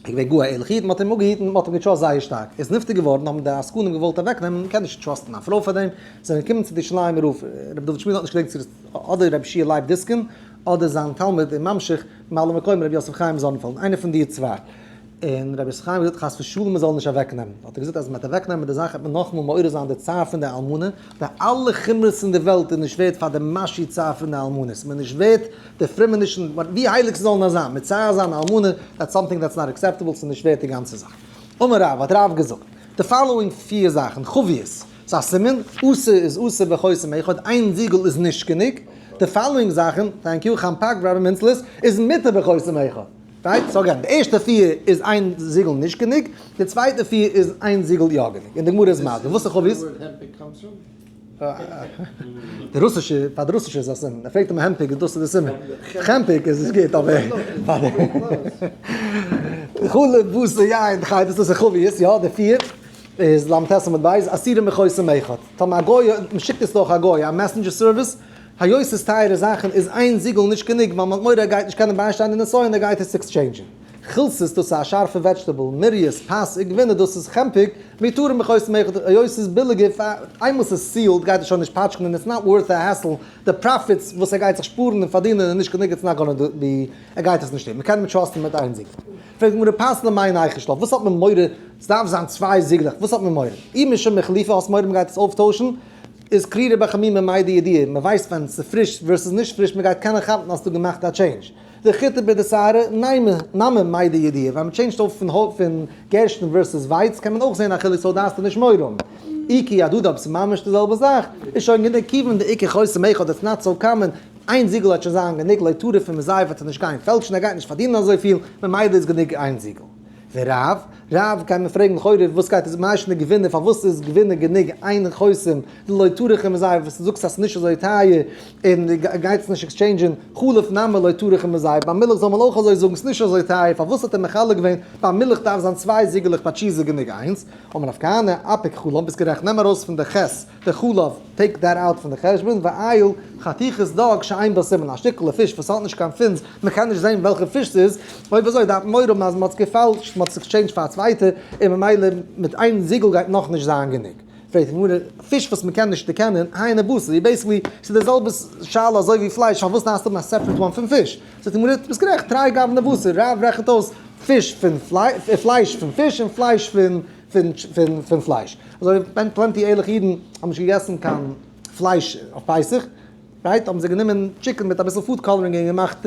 איז געווען גאר א ערליכע איד, מען האט אים אפגעהיטן, מען האט אים גע trust זייער שטארק, ער איז נפטר געווארן, האבן די עסקנים געוואלט אוועקנעמען, מען קען נישט trust ן א פרוי פאר דעם, זענען געקומען צו די ירושלימ'ער רב, רבי דוד שמואל האט נישט געדענקט צו דאס אדער רבי שיע לייב דיסקין, אדער זיין תלמיד און ממשיך, ממלא מקום רבי יוסף חיים זאנענפעלד, איינער פון די צוויי. און רבי יוסף חיים האט געזאגט חס ושלום מען זאל נישט אוועקנעמען, האט ער געזאגט אז מען וועט אוועקנעמען די זאך וועט מען נאכאמאל מעורר זיין די צער פון די אלמנה, די אלע חומרות אין די וועלט איז נישט ווערט פאר די משהו צער פון די אלמנה, ס'איז מיר נישט ווערט די פרומענישן, ווי הייליג ס'זאל נאר זיין, מצער זיין א אלמנה, that's something that's not acceptable, ס'איז נישט ווערט די גאנצע זאך. אמר רב, האט רב געזאגט, די following פיר זאכן, חביות, ס'איז א סימן, אסור איז אסור בחותם אחד, איין זיגל איז נישט גענוג, די following זאכן, thank you, חמפק ורבי מינצלעס, איז מותר בחותם אחד. right? so again, די ערשטע פיר איז איין זיגל נישט גענוג, די צווייטע פיר איז איין זיגל יא גענוג. און די גמרא איז מסביר, וואס איז חביות? די רוסישע, פאר די רוסישע איז א סימן, ער פרעגט אים העמפיג איז דאס איז די סימן, חמפיג איז עס גוט אבער פאר די חלב בשר יין חי דאס איז חביות יא די פיר איז ל"ט עמוד ב' אסורים בחותם אחד, טאמער א גוי מען שיקט עס דורך א גוי א messenger service, היות ס'איז טייערע זאכן איז איין זיגל נישט גענוג ווייל מ'האט מורא ער גייט נישט קענען ביישטיין די נסיון ער גייט עס exchange ן. חילתית דאס איז א שארפע vegetable, מורייס, פת וגבינה דאס איז חמפיג, מותרים בחותם אחד היות ס'איז ביליגער פאר איינמאל ס'איז sealed גייט עס שוין נישט פאטשקען און it's not worth the hassle, די profits וואס ער גייט זיך שפארן און פארדינען איז נישט גענוג it's not gonna be ער גייט עס נישט טון, מ'קען אים trust ן מיט איין זיגל. פרעגט די גמרא פת למאי ניחוש לה וואס האט מען מורא ס'דארף זיין צוויי זיגלעך וואס האט מען מורא? אי משום איחלופי האסט מורא מ'גייט עס אויפטוישן? איז קרירא בחמימא מידע ידיע, מען ווייסט ווען ס'איז פריש versus נישט פריש, מען גייט קענען כאפן האסטו געמאכט א change. דחיטא בדשערי נימא נמי מידע ידיע, ווען מען טשעינדזשט אויף פון פון גערשטן versus ווייץ קען מען אויך זען א חילוק so דארפסטו נישט מורא האבן. אי כי הדדי אויב ס'איז ממש די זעלבע זאך איז שוין גענוג כיוון דאיכא חותם אחד it's not so common, איין זיגל וועט שוין זיין גענוג לא טריף ומזייף וועט ער נישט גיין פעלטשן ער גייט נישט פארדינען אזויפיל ממילא איז גענוג איין זיגל. ורב, רב קען מען פרעגן לכאורה וואס גייט עס מאי שנא גבינה פארוואס איז גבינה גענוג איין חותם דלא טריח ומזייף וואס דו זאגסט אז ס'איז נישט אזוי טייער און גייט עס נישט exchange ען חלב נמי לא טריח ומזייף ביי מילך זאל מען אויך אזוי זאגן ס'איז נישט אזוי טייער פארוואס האט ער מחלק געווען ביי מילך דארף זיין צוויי זיגעלעך ביי טשיז איז גענוג איינס אמר רב כהנא אפיק חלב ביסט גערעכט נעם ארויס פון די ח' די חלב take that out פון די חשבון ועייל חתיכת דג שאין בה סימן א שטיקעלע פיש וואס האט נישט קיין fins מען קען נישט זען וועלכע פיש ס'איז, אויב אזוי דארף מען מורא האבן אז מען האט עס געפעלשט, מען האט עס עקסטשעינדזשט פאר א צווייטע, און ממילא מיט איין זיגל גייט נאכנישט זיין גענוג. פרעגט די גמרא, פיש וואס מען קען נישט דערקענען, היינו בשר, איז basically ס'איז די זעלבע שאלה אזוי ווי פלייש, פארוואס דארפסטו האבן א separate one פון פיש? זאגט די גמרא, ביסט גערעכט, תרי גווני בשר, רב רעכנט אויס פיש פון פלייש פון פיש און פלייש פון פלייש. אזוי ווי plenty ערליכע אידן האבן נישט געגעסן קיין פלייש אויף פסח, right האבן זיי גענומען chicken מיט אביסל food coloring און געמאכט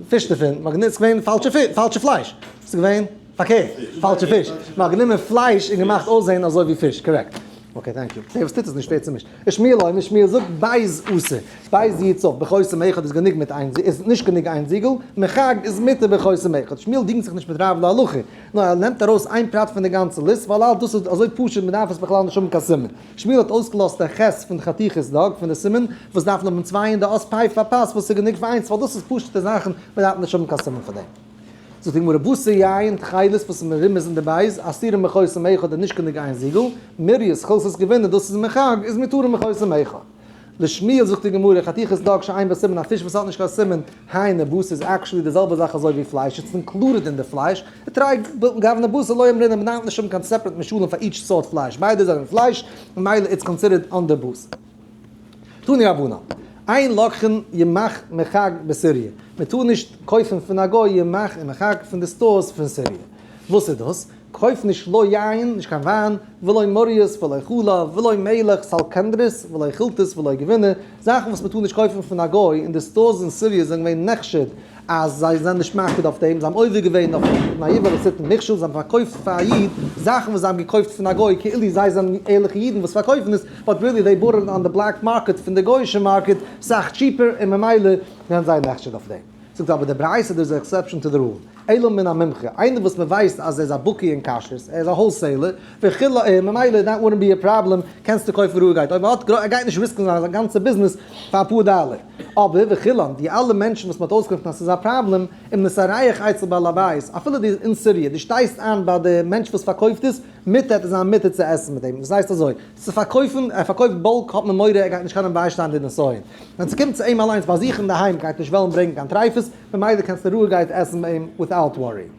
פיש דערפון, מ'האט גענוצט ס'געווען פאלשע פאלשע פלייש, ס'איז געווען פארקערט פאלשע פיש, מ'האט גענומען פלייש און געמאכט אויסזען אזוי ווי פיש, correct. Okay, thank you. דער וואס טוט עס נישט ווערט צומישט. ושמואל אומר, שמואל זאגט בית אסור. בית יצא, בחותם אחד איז גענוג מיט איין, איז נישט גענוג איין זיגל, מחג איז מותר בחותם אחד. שמואל דינגט זיך נישט מיט רב להלכה, נאר ער נעמט ארויס איין פרט פון די גאנצע list, ווייל ער האלט דאס איז אזוי פשוט מען דארף עס בכלל נישט האבן קיין סימן. שמואל האט אויסגעלאזט די ח' פון חתיכת דג פון די סימן, וואס דארף מען האבן צוויי און די אות פ' פאר פת וואס איז גענוג פאר איינס, ווייל דאס איז פשוט'ע זאכן, מען דארף נישט האבן קיין סימן פאר דעם. זאגט די גמרא, בשר יין תכלת וואס איז מרומז אין די בית, אסורים מחותם אחד איז נישט גענוג איין זיגל, מורייס חלתית גבינה דאס איז מחג איז מותרים מחותם אחד. לשמואל זאגט די גמרא, חתיכת דג שאין בה סימן א פיש וואס האט נישט קיין סימן, היינו בשר איז actually די זעלבע זאך אזוי ווי פלייש, it's included אין די פלייש, ותרי גווני בשר לא אמרינן מ'דארף נישט האבן קיין separate משלים פאר each סארט פלייש, ביידע זענען פלייש, ממילא it's considered under בשר. תנו רבנן, אין לוקחין ימ"ח מחג בסוריא, מען טאר נישט קויפן פון א גוי ימ"ח און מחג פון די stores פון סיריע. וואס איז דאס? קויף נישט לא יין, נישט קיין וויין, ולא מורייס, ולא חלב, ולא מלח סלקנדרית, ולא חילתית, ולא גבינה, זאכן וואס מען טאר נישט קויפן פון א גוי, און די stores אין סיריע זענען געווען נחשד אז זיי זענען נישט מקפיד אויף דעם, זיי האבן עובר געווען אויף נאיווע וואס טוט מכשול, זיי האבן פארקויפט פאר א איד זאכן וואס זיי האבן געקויפט פון א גוי כאילו זיי זענען ערליכע אידן וואס פארקויפן עס, but really they bought it on the black market פון די גוי'אישע market סאך cheaper און ממילא זענען זיי נחשד אויף דעם. זאגט אבער די ברייתא there is exception to the rule, אלא מן המומחה, איינער וואס מען ווייסט אז ער איז א בקי אין כשרות, ער איז א wholesaler, וכו' ממילא that wouldn't be a problem, קענסטו קויפן רואיגהייט, אויב ער האט ער גייט נישט risk ן זיין גאנצע ביזנעס פאר אפאר דאלער. אבער וכולן, די אלע מענטשן וואס מען האט אויסגערופן אז ס'איז א פראבלעם, אם נתארח אצל בעל הבית, אפילו די אין סיריע, דו שטייסט איין ביי די מענטש וואס פארקויפט עס, מותר איז זיין מותר צו עסן מיט אים, דאס הייסט אזוי, צו פארקויפן, ער פארקויפט bulk האט מען מורא ער גייט נישט קענען ביישטיין די נסיון, ווען ס'קומט צו אים אליינס ביי זיך אינדערהיים גייט נישט וועלן ברענגן קיין טרייפות, ממילא קענסטו רואיגהייט עסן ביי אים without worry.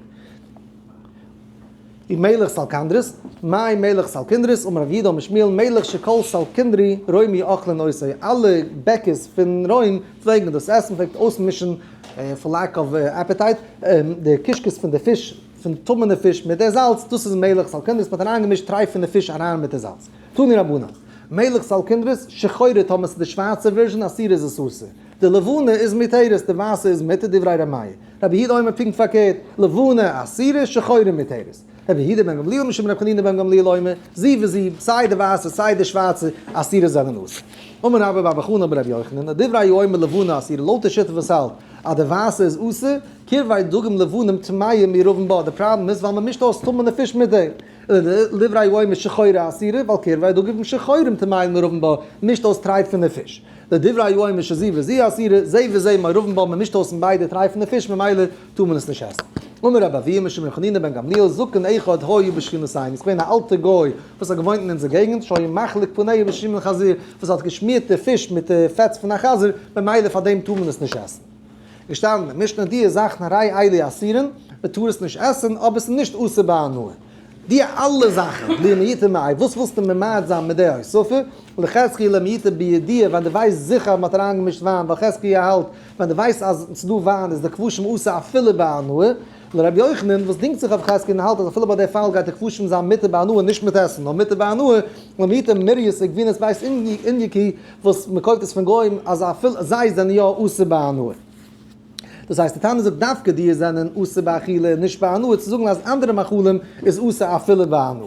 די מלח סלקנדרית, מאי מלח סלקינדרית, אמר רב יהודה אמר שמואל, מלח שכל סלקינדרי רומי אוכלין אותו, אלע בעקערס פון רוים פלעגן דאס עסן, פלעגט אויסמישן for lack of appetite, די קישקעס פון די פיש, פון טמא'נע פיש מיט די זאלץ, דאס איז מלח סלקינדרית, מ'האט אריינגעמישט טרייפענע פיש אריין מיט די זאלץ. תנו רבנן, מלח סלקינדרית, שחורה טאמער ס'איז די שווארצע version, אסורה איז עס אסור. די לבנה איז מותרת, די ווייסע איז מותר, דברי ר' מאיר. רבי יהודה אומר פונקט פארקערט, לבנה אסורה, שחורה מותרת. רבי יהודה בן גמליאל משום רבי חנינא בן גמליאל אומר, זו וזו, סיי די ווייסע סיי די שווארצע, אסורות זענען אסור. אמר רבה בר בר חנה אמר רבי יוחנן, דברי האומר לבנה אסורה, לויט די שיטה וואס האלט אז די ווייסע איז אסור, קרבי דגים לבנים טמאים מעורבים בה, די פראבלעם איז ווייל מען מישט אויס טמא'נע פיש מיט דעם. לדברי האומר שחורה אסורה, ווייל קרבי דגים שחורים טמאים מעורבים בה, מישט אויס טרייפענע פיש. לדברי האומר שזו וזו אסורה, זה וזה מעורבים בה, מען מישט אויס אין ביידע טרייפענע פיש ממילא טאר מען עס נישט עסן. אמר רבי אבהו משום רבי חנינא בן גמליאל זקן אחד היה בשכונתינו, איז געווען א אלטע גוי וואס האט געוואוינט אין אונזער געגנט, שהיה מחליק פניה בשמן חזיר, וואס האט געשמירט די פיש מיט די פעטס פון א חזיר, ממילא פאר דעם טאר מען עס נישט עסן. געשטאנען אין משנה די זאכן הרי אלו אסורין, מען טאר עס נישט עסן, אבער עס איז נישט אסור בהנאה. די אלע זאכן, למעוטי מאי, וואס ווילסטו ממעט זיין מיט די הוספה? לחזקיה למעוטי בידיעה, ווען דו ווייסט זיכער אז מען האט אריינגעמישט וויין, ווייל חזקיה האלט, ווען דו ווייסט אז ס'איז דא וויין איז די כבושים אסור אפילו בהנאה. לרבי יוחנן, וואס דינגט זיך אויף חזקיה און האלט אז אפילו ביי די פאל גייט די כבושים זיין מותר בהנאה נישט מיט עסן נאר מותר בהנאה, למעוטי מורייס וגבינת בית איניקי, וואס מען קויפט עס פון גוים אז אפילו זיי זענען יא אסור בהנאה. דאס הייסט די תנא זאגט דווקא די זענען אסור באכילה און נישט בהנאה צו זאגן אז אנדערע מאכלים איז אסור אפילו בהנאה.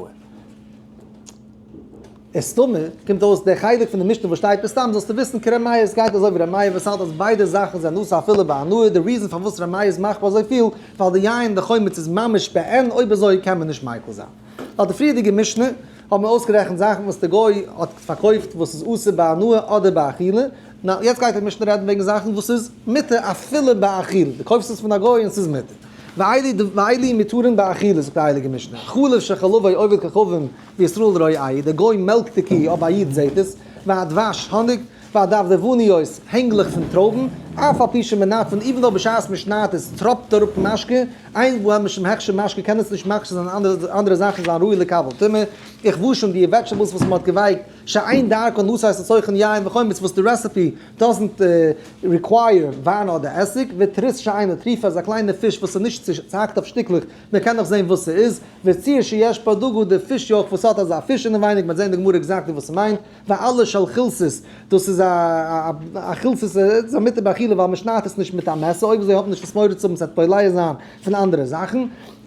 איז סתמא קומט אויס דער חלק פון די משנה וואס שטייט בסתם זאלסטו וויסן כר' מאיר עס גייט אזוי ווי ר' מאיר וואס האלט אז ביידע זאכן זענען אסור אפילו בהנאה די reason פארוואס ר' מאיר איז מחמיר אזויפיל ווייל די יין די חומץ איז ממש בעין אויב אזוי קען מען נישט מיקל זיין. ווייל די פריערדיגע משנה האבן מיר אויסגערעכנט זאכן וואס די גוי האט פארקויפט וואס איז אסור בהנאה אדער באכילה, נא יעצט גייט די משנה רעדן וועגן זאכן וואס איז מותר אפילו באכילה, דו קויפסט עס פון א גוי און ס'איז מותר. ואלו מותרין באכילה זאגט די הייליגע משנה, חלב שחלבו עובד כוכבים וישראל רואהו, די גוי מעלקט די קי אבער א איד זעט עס, והדבש האניג, והדובדבניות הענגלעך פון טרויבן, אף על פי שמנטפין even though בשעת מ'שניידט עס טראפט אראפ משקה, אין בהם משום הכשר משקה קען עס נישט מכשיר זיין אנדערע זאכן זיין ראוי לקבל טומאה, וכבשין די vegetables וואס מ'האט געווייקט שאין דרכן לתת לתוכן יין וחומץ וואס די recipe doesn't require וויין אדער עסיג, ותריס שאינה טרופה איז א קליינע פיש וואס איז נישט צוהאקט אויף שטיקלעך מען קען נאך זען וואס ס'איז, וציר שיש בה דגה די פיש יויך וואס האט אזא פיש אינעווייניג מ'וועט זען די גמרא exactly וואס ס'מיינט, ועלה של חילתית דאס איז א חילתית איז א מותר באכילה. אכילה ווייל מען שניידט עס נישט מיט א מעסער, אויב אזוי האט מען נישט וואס מורא צו האבן ס'וועט בולע זיין פון אנדערע זאכן.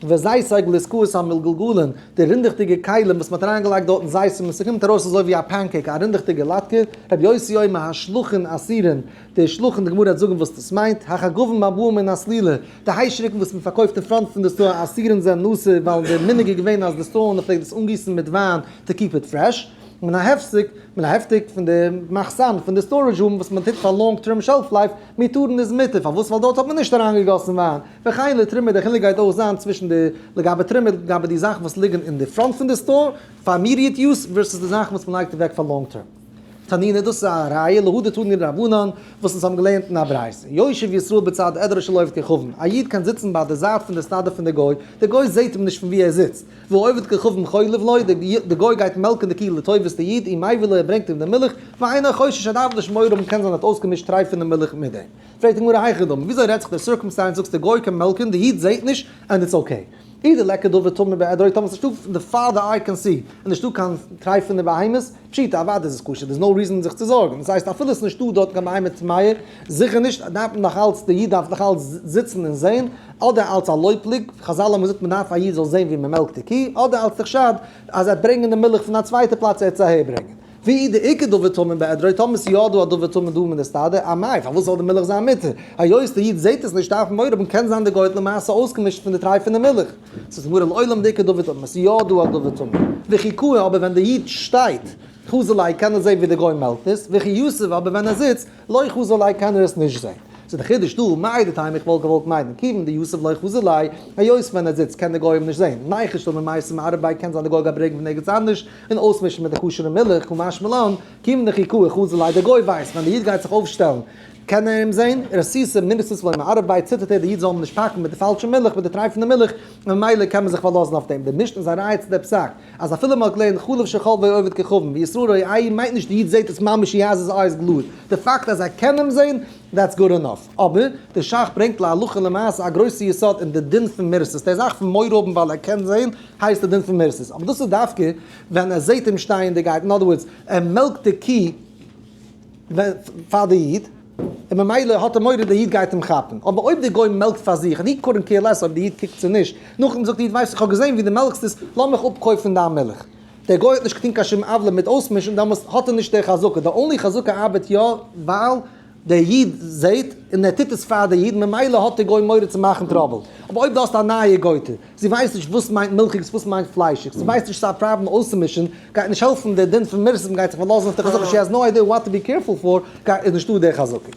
וזיתי גלוסקאות המגולגלין, די רינדעכדיגע כלים וואס מען האט אריינגעלייגט דארטן זיתים און ס'קומט ארויס אזוי ווי א pancake, א רינדעכדיגע לאטקע, רבי יוסי אומר השלכין אסורין, די שלכין, די גמרא וועט זאגן וואס דאס מיינט, החגבים הבאים מן הסלילה, די היישעריקן וואס מען פארקויפט אין front פון די store אסורין זענען אסור ווייל די מנהג איז געווען אז די store owner פלעגט דאס אנגיסן מיט וויין to keep it fresh, מן ההפסק, מן ההפתק פון די מחסן פון די storage room וואס מען טוט פאר long term shelf life, מותרין איז מותר, פארוואס ווייל דארט האט מען נישט אריינגעגאסן וויין, וכן לתרומה די חילוק גייט אויך זיין צווישן די לגבי תרומה לגבי די זאכן וואס ליגן אין די front פון די store פאר immediate use versus די זאכן וואס מען לייגט אוועק פאר long term. תנינא דאס איז א ראיה להא דתנו רבנן וואס אונז האבן געלערנט אין א ברייתא, יושב ישראל בצד עדרו של עובד כוכבים, א איד קען זיצן ביי די זייט פון די סטאדע פון די גוי, די גוי זעט אים נישט פון וואו ער זיצט, והעובד כוכבים חולב לו, די גוי גייט מעלקן די קי לטובת די איד, ומביא לו ער ברענגט אים די מילך, ואינו חושש ער דארף נישט מורא האבן קען זיין ער האט אויסגעמישט טרייפענע מילך מיט דעם. פרעגט די גמרא היכי דמי, וויאזוי רעדט זיך די circumstance זאגסט די גוי קען מעלקן, די איד זעט נישט, and it's okay. אי דליכא דבר טמא בעדרו, טאמער ס'נישטא די far the eye can see, און נישטא קיין טרייפענע בהמות, פשיטא אוודאי איז עס כשר, there's no reason זיך צו זארגן, דאס הייסט אפילו עס איז נישטא דארט קיין בהמה טמאה, זיכער נישט, דארף מען נאך אלץ, די איד דארף נאך אלץ זיצן און זען, אדער אלץ א לא פלוג, חזל האבן געזאגט מען דארף א איד זאל זען ווי מען מעלקט די קי, אדער אלץ די חשד אז ער וועט ברענגען די מילך פון א צווייטע פלאץ ער וועט עס אהער ברענגען. ואי דאיכא דבר טמא בעדרו, טאמער ס'איז יא דא א דבר טמא דא אין די סטאדע, אמאי, פארוואס זאל די מילך זיין מותר? היות די איד זעט עס נישט דארף מען מורא האבן קען זיין די גוי האט למעשה אויסגעמישט פון די טרייפענע מילך. ס'איז גמרא לעולם דאיכא דבר טמא, ס'איז יא דא א דבר טמא. וכי קאי, אבער ווען די איד שטייט, חזי ליה קען ער זען ווי די גוי מעלקט עס, וכי יתיב, אבער ווען ער זיצט, לא חזי ליה קען ער עס נישט זען. ס'איז די חידוש דא, מהו דתימא איך וואלט געוואלט מיינען, כיוון דיתיב לא חזי ליה, היות ווען ער זיצט קען די גוי אים נישט זען, ניחוש למימייסי מערב ביה קען זיין די גוי גייט ברענגען פון ערגעץ אנדערש און אויסמישן מיט די כשר'ע מילך, קא משמע לן, כיוון דכי קאי חזי ליה די גוי ווייסט ווען די איד גייט זיך אויפשטעלן קען ער אים זען, רתיתא מירתת לא מערב ביה ציטערט ער די איד זאל אים נישט פאקן מיט די פאלשע מילך מיט די טרייפענע מילך, ממילא קען מען זיך פארלאזן אויף דעם. די משנה איז א ראיה צו די פסק אז אפילו מען האט געלערנט חלב שחלבו עובד כוכבים וישראל רואהו מיינט נישט די איד זעט עס ממש he has his eyes glued, די פאקט אז ער קען אים זען that's good enough. אבער די שך ברענגט להלכה למעשה א גרויסע יסוד אין די דין פון מירתת, די זאך פון מורא האבן ווייל ער קען זען הייסט די דין פון מירתת, אבער דאס איז דווקא ווען ער זעט אים שטייענדיגהייט, אין other words ער מעלקט די קי פאר די איד, און ממילא האט ער מורא די איד גייט אים כאפן, אבער אויב די גוי מעלקט פאר זיך און he couldn't care less אויב די איד קוקט צו נישט, נאכדעם זאגט די איד ווייסט איך האב געזען ווי די מעלקסט עס, לאמיך אפקויפן דיין מילך. דער גוי האט נישט געטון קיין שום עוולה מיט אויסמישן, דעמאלס האט ער נישט די חזקה, די only חזקה ארבעט יא ווייל דער איד זעט און ער טוט עס פאר די איד, ממילא האט דער גוי מורא צו מאכן trouble. אבער אויב דו האסט א נייע גויטע, זי ווייסט נישט וואס מיינט מילכיגס וואס מיינט פליישיגס, זי ווייסט נישט ס'איז א פראבלעם אויסצומישן, גייט נישט העלפן דער דין פון מירתת, מ'גייט זיך פארלאזן אויף די חזקה, she has no idea what to be careful for, גייט איז נישטא דער חזקה.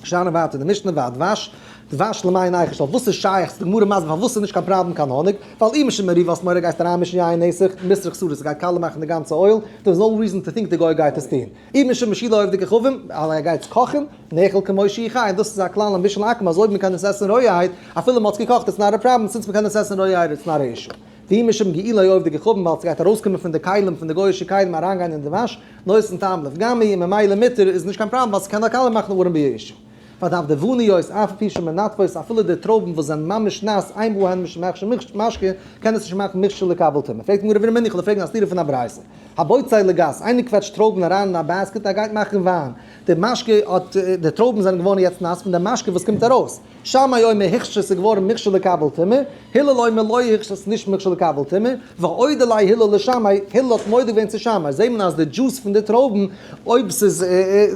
שטייען ווייטער די משנה והדבש, דבש למאי ניחוש ליה, וואס איז שייך, די גמרא מסביר פארוואס איז נישט קיין פראבלעם קיין האניג, ווייל אי משום מעריב האסט מורא גייסט אריינמישן יין נסך, מיסרך סרי, ס'גייט קאלע מאכן די גאנצע oil, there is no reason to think די גוי גייט עס טון. אי משום בישולי עובדי כוכבים, ווייל ער גייט עס קאכן, נאכל כמו שהוא חי, און דאס איז א כלל אין בישול עכו"ם אז אויב מ'קען עס עסן רויערהייט, אפילו מ'האט עס געקאכט it's not a problem, since מ'קען עס עסן רויערהייט it's not a issue. ואי משום גיעולי עובדי כוכבים ווייל ס'גייט ארויסקומען פון די כלים פון די גוי'אישע כלים אריינגיין אין די דבש, נותן טעם לפגמי, און ממילא מותר איז נישט קיין פראבלעם ווייל ס'קען נאר קאלע מאכן ארעם בי issue. והדובדבניות אף על פי שמנטפות אפילו די טרויבן וואס זענען ממש נאס אין בהן משום הכשר משקה קען עס נישט מאכן מוכשר לקבל טומאה. פרעגט די גמרא ורמינהו איך וועל פרעגן א סתירה פון א ברייתא. הבוצע לגת, איינער קוועטשט טרויבן אריין אין א basket ער גייט מאכן וויין, די משקה האט, די טרויבן זענען געווארן יעצט נאס פון די משקה וואס קומט ארויס, שמאי אומר הוכשר ס'איז געווארן מוכשר לקבל טומאה, הלל אומר לא הוכשר ס'איז נישט מוכשר לקבל טומאה, ואודי ליה הלל לשמאי, הלל האט מודה געווען צו שמאי, זעהט מען אז די דזשוס פון די טרויבן אויב ס'איז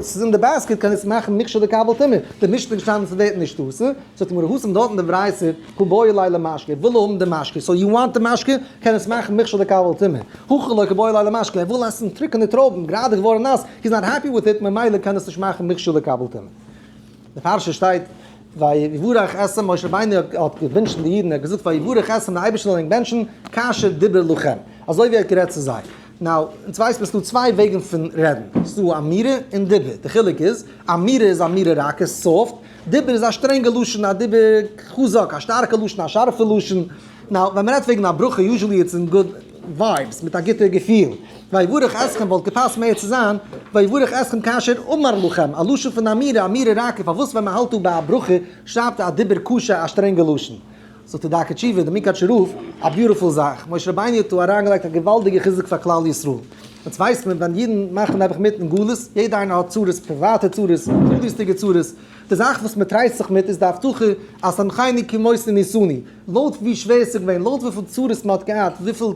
ס'איז אין די basket קען עס מאכן מוכשר לקבל טומאה, די משנה איז געשטאנען ס'ווערט נישט אסור, זאגט די גמרא התם דארט אין די ברייתא קא בעי ליה למשקה, ער וויל האבן די משקה, so you want די משקה, קען עס מאכן מוכשר לקבל טומאה, הכא לא קא בעי ליה למשקה, ער וויל עסן טרוקענע טרויבן, גראדע געווארן נאס, he is not happy with it, ממילא קען עס נישט מאכן מוכשר לקבל טומאה. די פרשה שטייט ויברך אתכם, משה רבינו האט געווינטשן די אידן, ער האט געזאגט ויברך אתכם, די אייבערשטער זאל ענק בענטשן, כאשר דיבר לכם, אזוי ווי ער האט גערעדט צו זיי. now, אונז ווייסט מען ס'דא צוויי וועגן פון רעדן, ס'דא אמירה און דיבור, די חילוק איז, אמירה איז אמירה רכה, soft, דיבור איז א שטרענגע לשון, א דיבור חזק, א שטארקע לשון, א שארפע לשון. now, ווען מ'רעדט וועגן א ברכה, usually it's in good vibes, מיט א גוטע געפיל. ויברך אתכם וואלט געפאסט מער צו זיין, ויברך אתכם כאשר אמר לכם, א לשון פון אמירה, אמירה רכה, פארוואס ווען מ'האלט דא ביי א ברכה, שרייבט א דיבור קשה א שטרענגע לשון? זאגט דער דרכי תשובה, דער מונקאטשער רב, א beautiful זאך, משה רבינו האט דא אריינגעלייגט א געוואלדיגע חיזוק פאר כלל ישראל. יעצט ווייסט מען ווען אידן מאכן נעבעך מיט אין גלות, יעדער איינער האט צרות, פריוואטע צרות, כלליות'דיגע צרות, די זאך וואס מען טרייסט זיך מיט איז די הבטחה אז תנחני כימות ניסני, לויט ווי שווער ס'איז געווען, לויט וויפיל צרות מען האט געהאט, וויפיל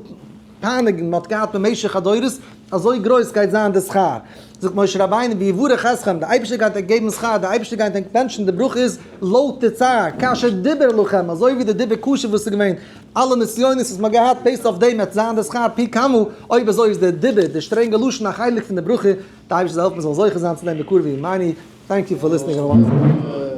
פייניגונג מען האט געהאט במשך הדורות, אזוי גרויס גייט זיין די שכר. זאגט משה רבינו ויברך אתכם, די אייבערשטער גייט ענק געבן שכר, די אייבערשטער גייט ענק בענטשן, די ברכה איז לויט די צער, כאשר דיבר לכם, אזוי ווי די דיבור קשה וואס איז געווען, אלע נסיונות וואס מען האט געהאט, based אויף דעם וועט זיין די שכר פי כמה, אויב אזוי איז די דיבור, די שטרענגע לשון א חלק פון די ברכה, די אייבערשטער זאל העלפן מען זאל זוכה זיין צו דעם בקרוב בימינו, thank you for listening.